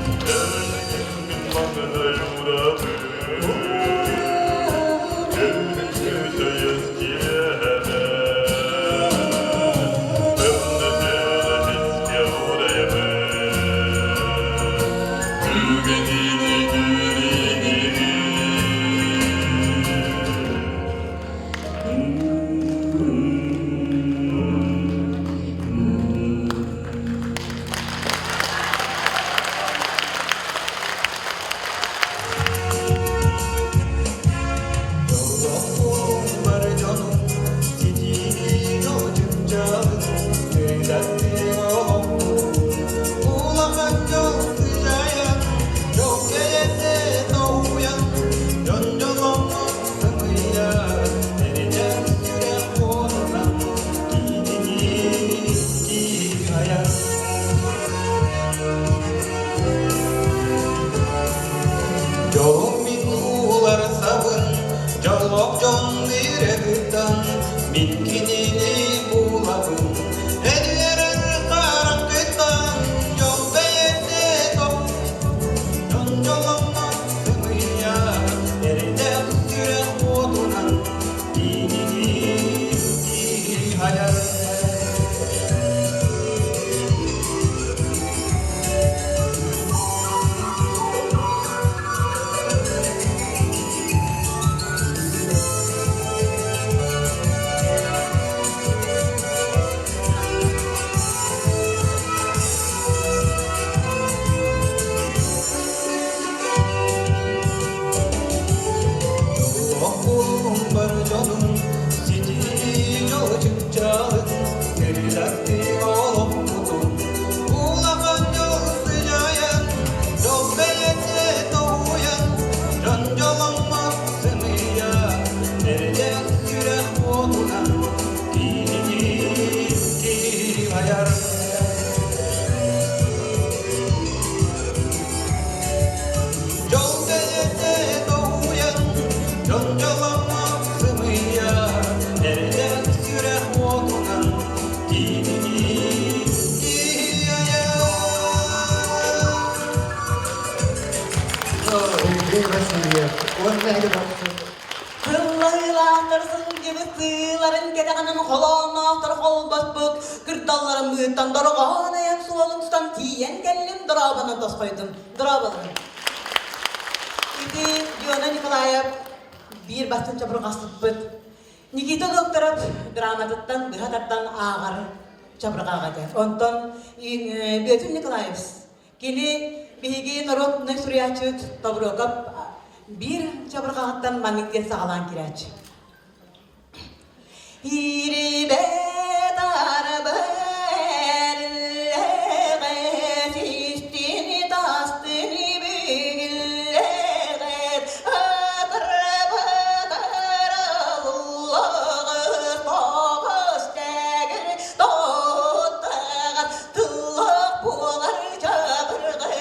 Эйигин мин маҥнай урабын, күҥҥү тыйыс киэһэбэр, тымныы тыал эмискэ уурайбыт, түгэнин өйдүүр инигин. Дьоллоох дьонум, ситиини чыпчаалын, тыытаттыы оһохпут. Улахан дьол сыдьаайан, дьол кэйэтэ тоһуйан, дьон дьолоҥҥо сымыйа, эринэр сүрэх буолан. айар. Дьолум мин ууларсабын, дьоллоох дьон үрэбиттэн, мин кинини булабын. Эн үөрэр хараххыттан, дьол бэйэтэ дьон дьоломмот сымыйа, эрдээх сүрэх уотунан кинини айар. Дьоллоох бар дьонум, ситии дьол чыпчаалын, сирилэхти олохпутун. Улахан дьол сыдьаайан, дьол бэйэтэ тоһуйан, дьон дьоломмот сымыйа, эрдээх сүрэх уотунан киһини киһи айар. Дьол бэйэтэ тоһуйан, дьон дьоломмот сымыйа, эрдээх сүрэх уотунан киһини киһи айар. Андрей Васильев уонна Тыллаһыылаахтар сылгыбыт сыыларын кэтэҕинэн холоонноохтор холбоспут кырдалларын быыттан дорҕоон айан суолун тутан тиийэн кэллим дорообонон тосхойдум дорооболорун Ити Диона Николаев биир бастыҥ чабырҕасыппыт Никита Докторов драматыттан быһа тардан ааҕар чабырҕаҕа этэ. Онтон Бүөтүр Николаевич Кини биһиги норуотунай суруйааччыбыт Тобуруокап биир чабырҕаҕыттан маннык диэн саҕалаан киирээччи. Иирибэт арба эрлэҕэт истини тастыны бүгүллэҕэт атырбатар аллаҕыт тоҕус тэгир тоттаҕат Тыллаах буолар чабырҕас,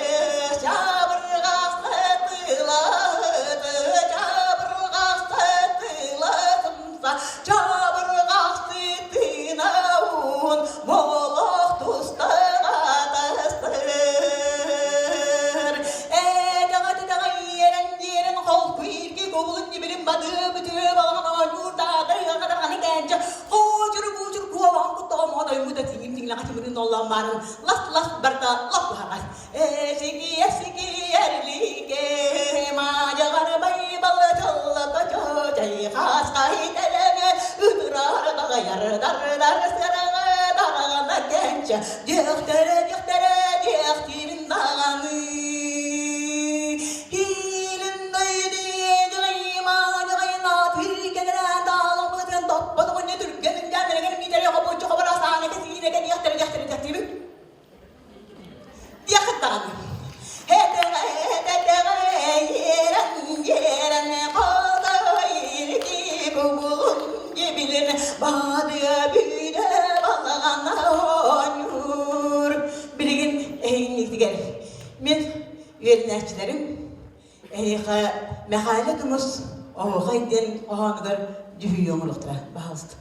чабырҕаста тылаһыты, чабырҕаста тыласымса, чабырҕахсы тыына уун, молох тустаҕа тастыр. Этэҕэ тэтэҕэ иэрэн диэрэн холку иирги кубулун ньибилин бадыы бүтүө балаҕан оонньуур даатар ыаҕадарҕаны кээнчэ Хоочур-буучур куобаҕын куттаҕа моҕотоймута тиҥим тиҥилэҕэ тимирин оллоон баарын лас-лас барда лап быһаҕас. Эсики-эсики эрлике маадьаҕар байбал чоллото чочай хасхай тэлэҥэ ытырар даҕайар дар-дар сыраҕа дараҕана кэнчэ диэхтэрэ диэхтэрэ диэхтиибин даҕаны Билигин эһигиннигитигэр мин үөрэнээччилэрим Эһиэхэ Мэхээлэ Тумус Оһуохай диэн хоһоонугар дьүһүйүү оҥоруохтара. Баһаалыста.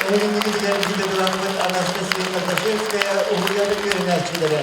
Эһигиннигитигэр видеоламмыт Анастасия Кардашевская уһуйар үөрэнээччилэрэ.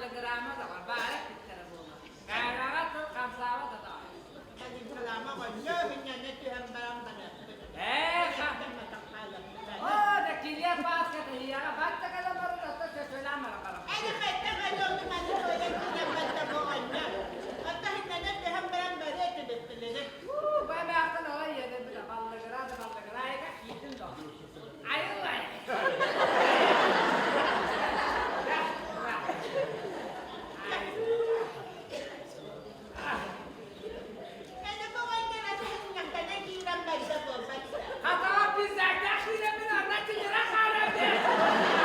баллыгыраама доҕор, баара эппиттэрэ буолуо. Каараҕа тыл хамсаабат отоо. Ээ, Оо, да килиэ пааска таһыйаҕа батта кэлэн баран отто чөчөлөөн баран баран. Уу, бай баахтан ала иэдэрбит баллыгыраа да баллыгыраа айга киирдим доо. Айыллай. Хатаҕа пиздакта киирэммин анна тигирэ хаалар.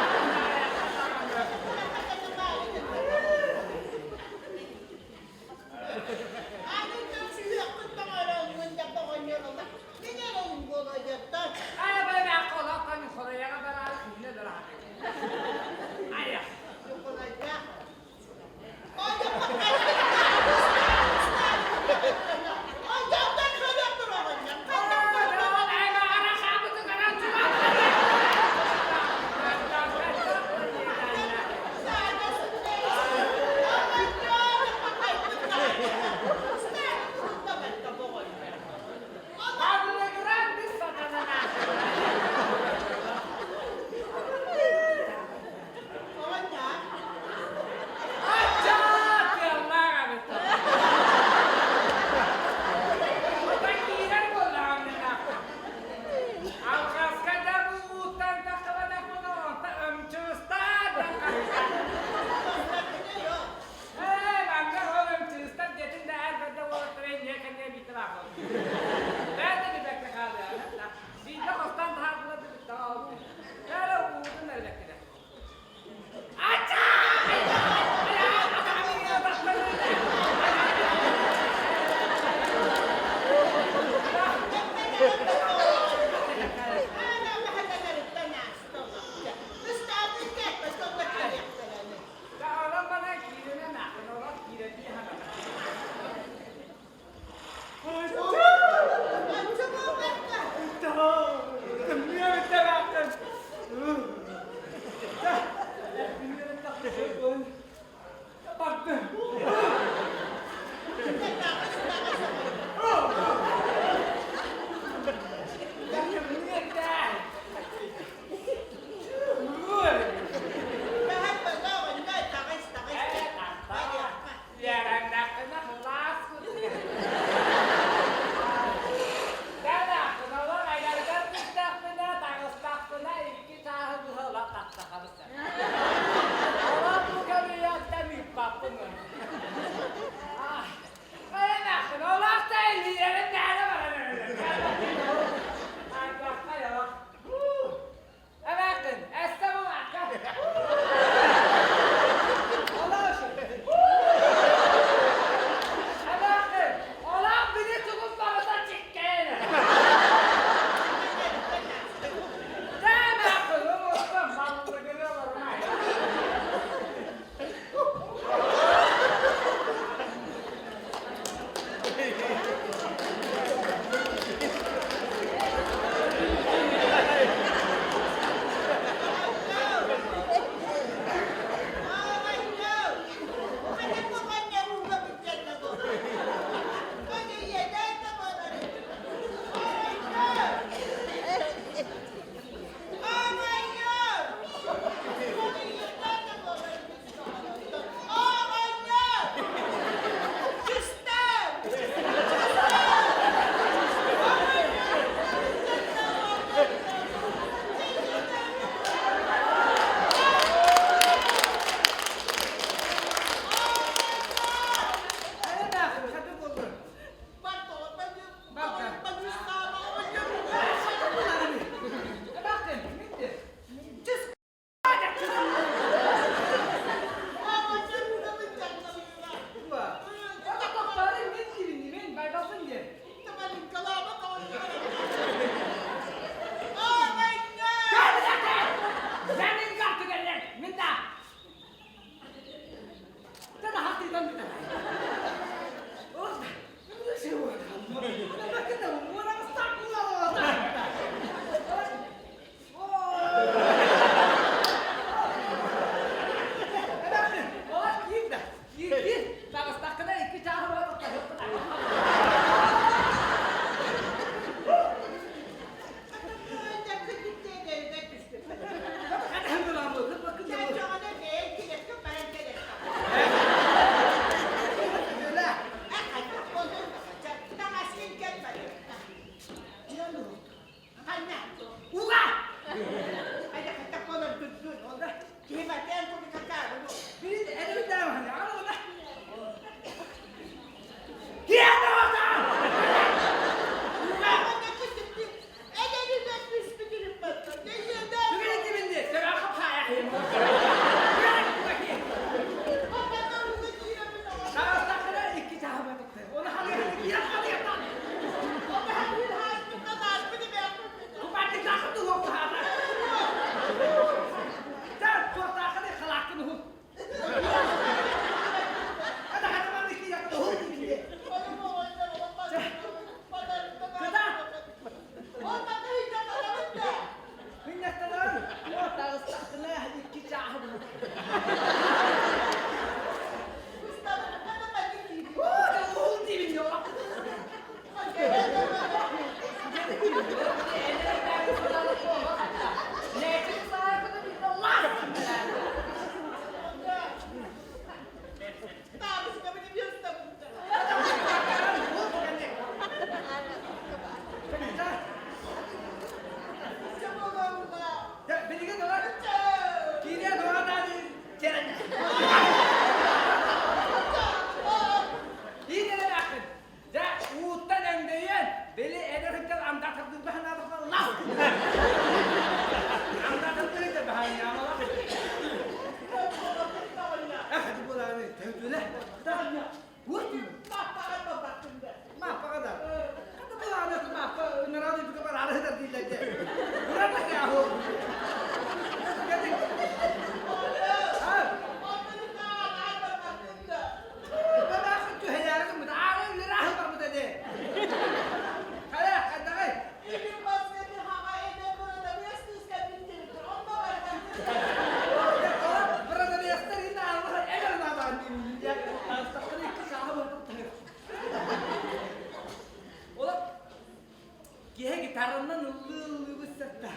Киһи гитаранан ыллыы-ыллыы сытта.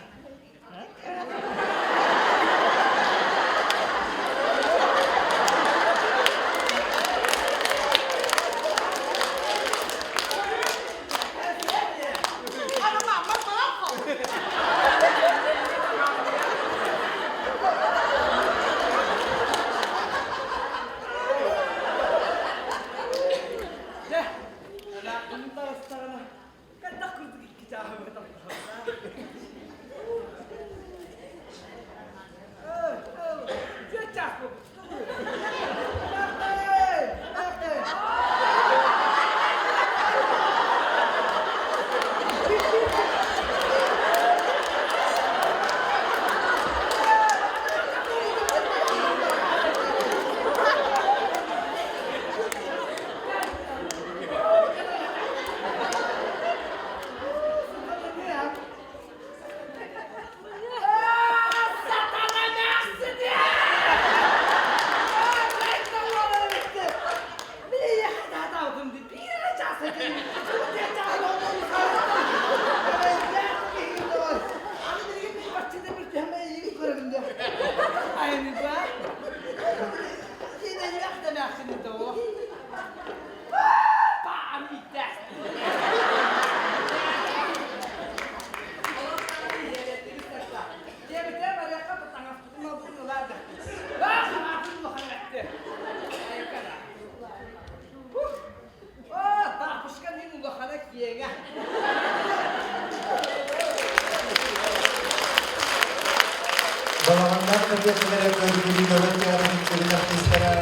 Дьэ, ыраахтан таҕыстаҕына, хайдах курдук икки чааһы Дьэ, чаас буолбут. Балаҕаннаах нэһилиэктэрэ көрдөрүү норуот театрын сүрүн артыыстара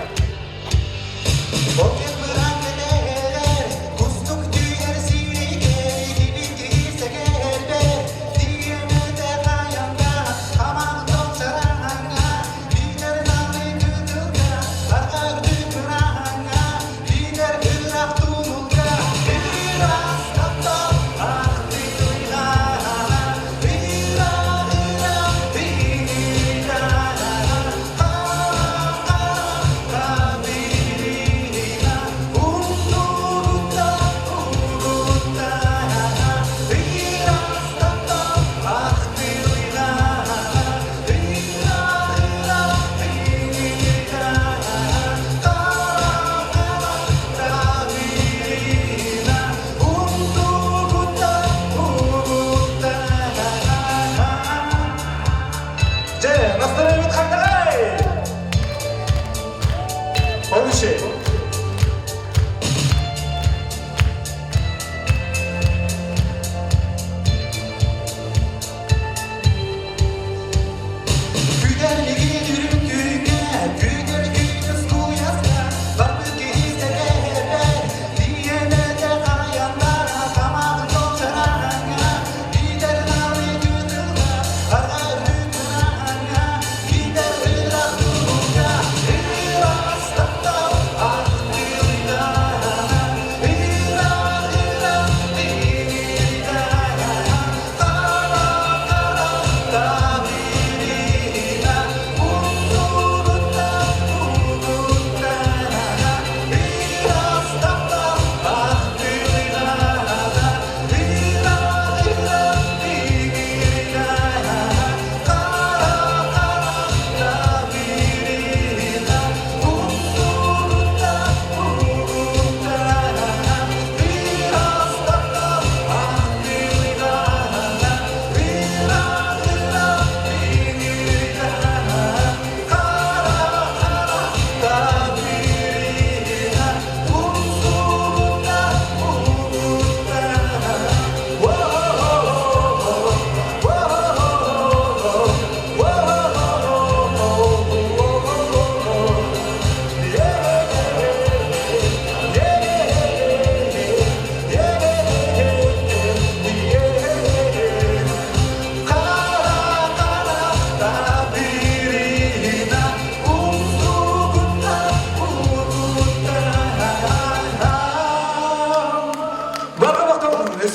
Дьэ, настроениет хайдаҕай? Повыше.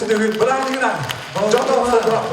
Өссө төгүл бырааһынньыгынан дьон олохтоох.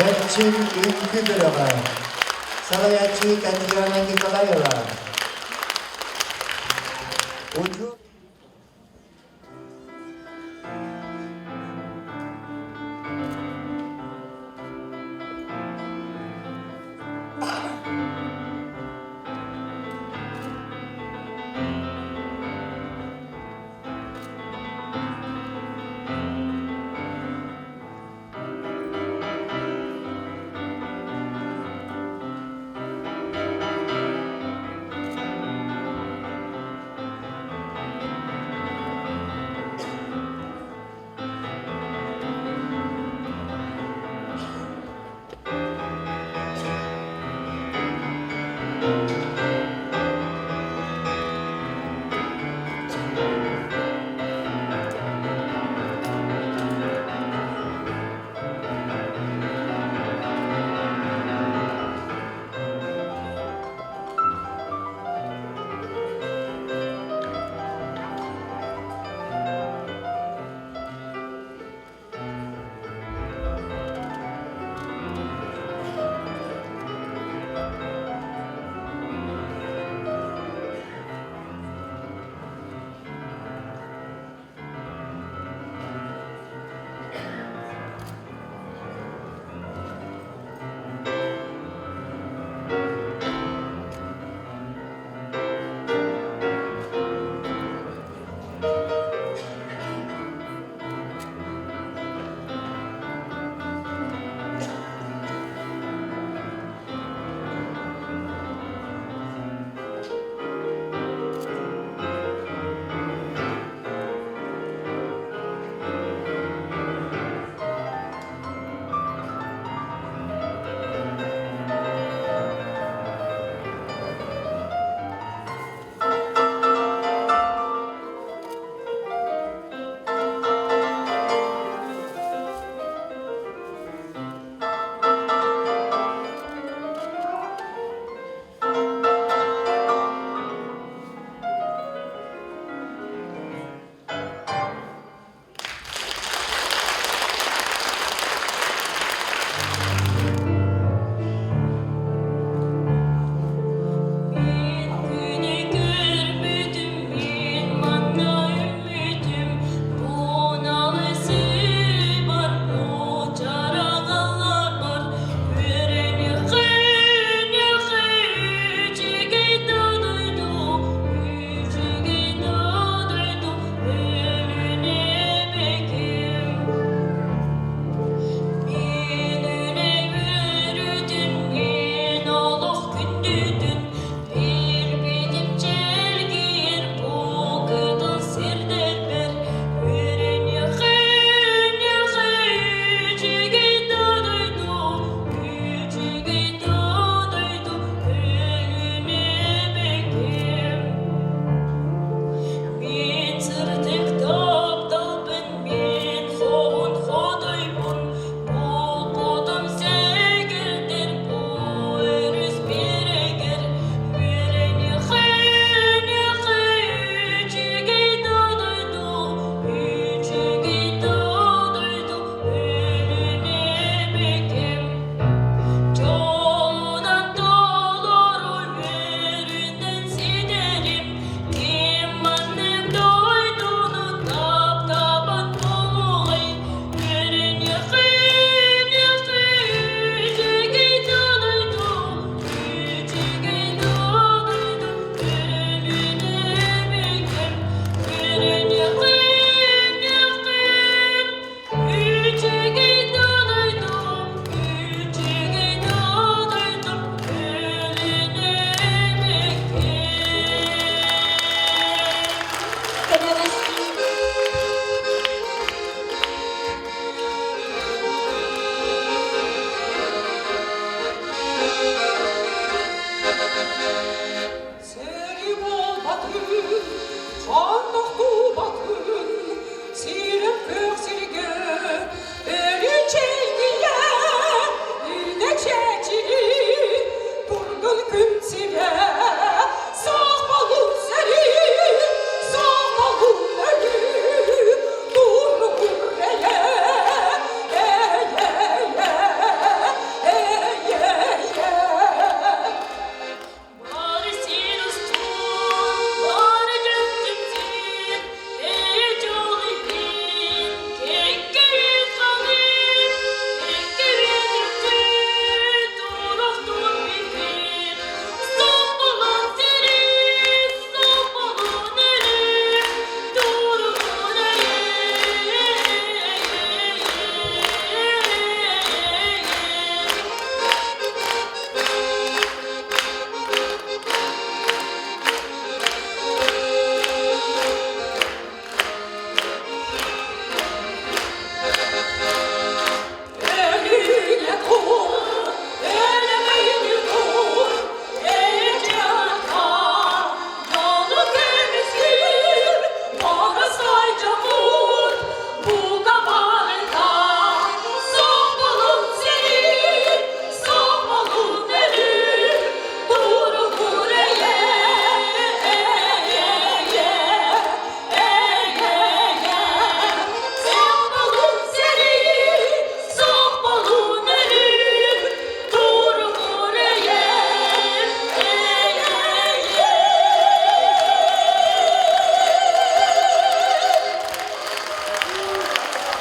Эрчим үҥкүү бөлөҕө. Салайааччы Татьяна Николаева. Удьуор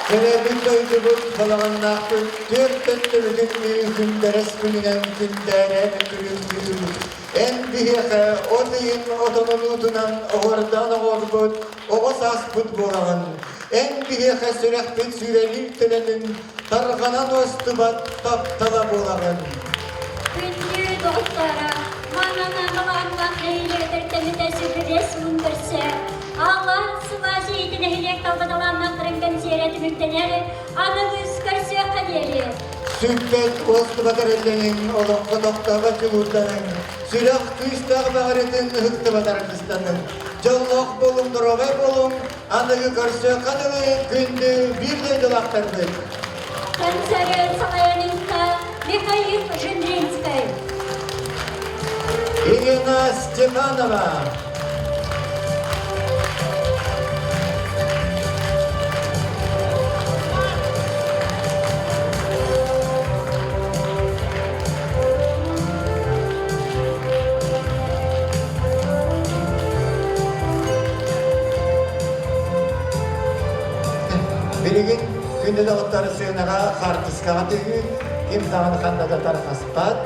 Төрөөбүт дойдубут балаҕаннаахпыт түөрт өттүбүтүн күндэрес күнүнэн күндээрэ күлүмнүүр. Эн биһиэхэ от ыйын отонунуутунан оһуордаан оҕорбут оҕо сааспыт буолаҕын. Эн биһиэхэ сүрэхпит сүүрэлиир төлөнүн тарҕанан уостубат таптала буолаҕын. Күндү доҕотторо, манан балаҕаннаах нэһилиэгэр тэмитэ сүрбэбиэс сылын көрсө, Алла сылаас иити нэһилиэк талбаталааннаахтарын кэнсиэрэ түмүктэнэр, аныгыс көрсүөххэ диэри. Сүппэт уостубат эрэллэниҥ, олоххо тохтообот дьулуурданыҥ, сүрэх күүстээх баҕарытын ыһыктыбат аргыстаныҥ. Дьоллоох буолуҥ, доруобай буолуҥ, аныгы көрсүөххэ дылы күндү биир дойдулаахтарбыт. Концерт салайаныыта Михаил Жендринскай. Ирина Степанова. Билигин күндү доҕоттор сыанаҕа хаартыскаҕа түһүү, ким даҕаны ханна да тарҕаспат.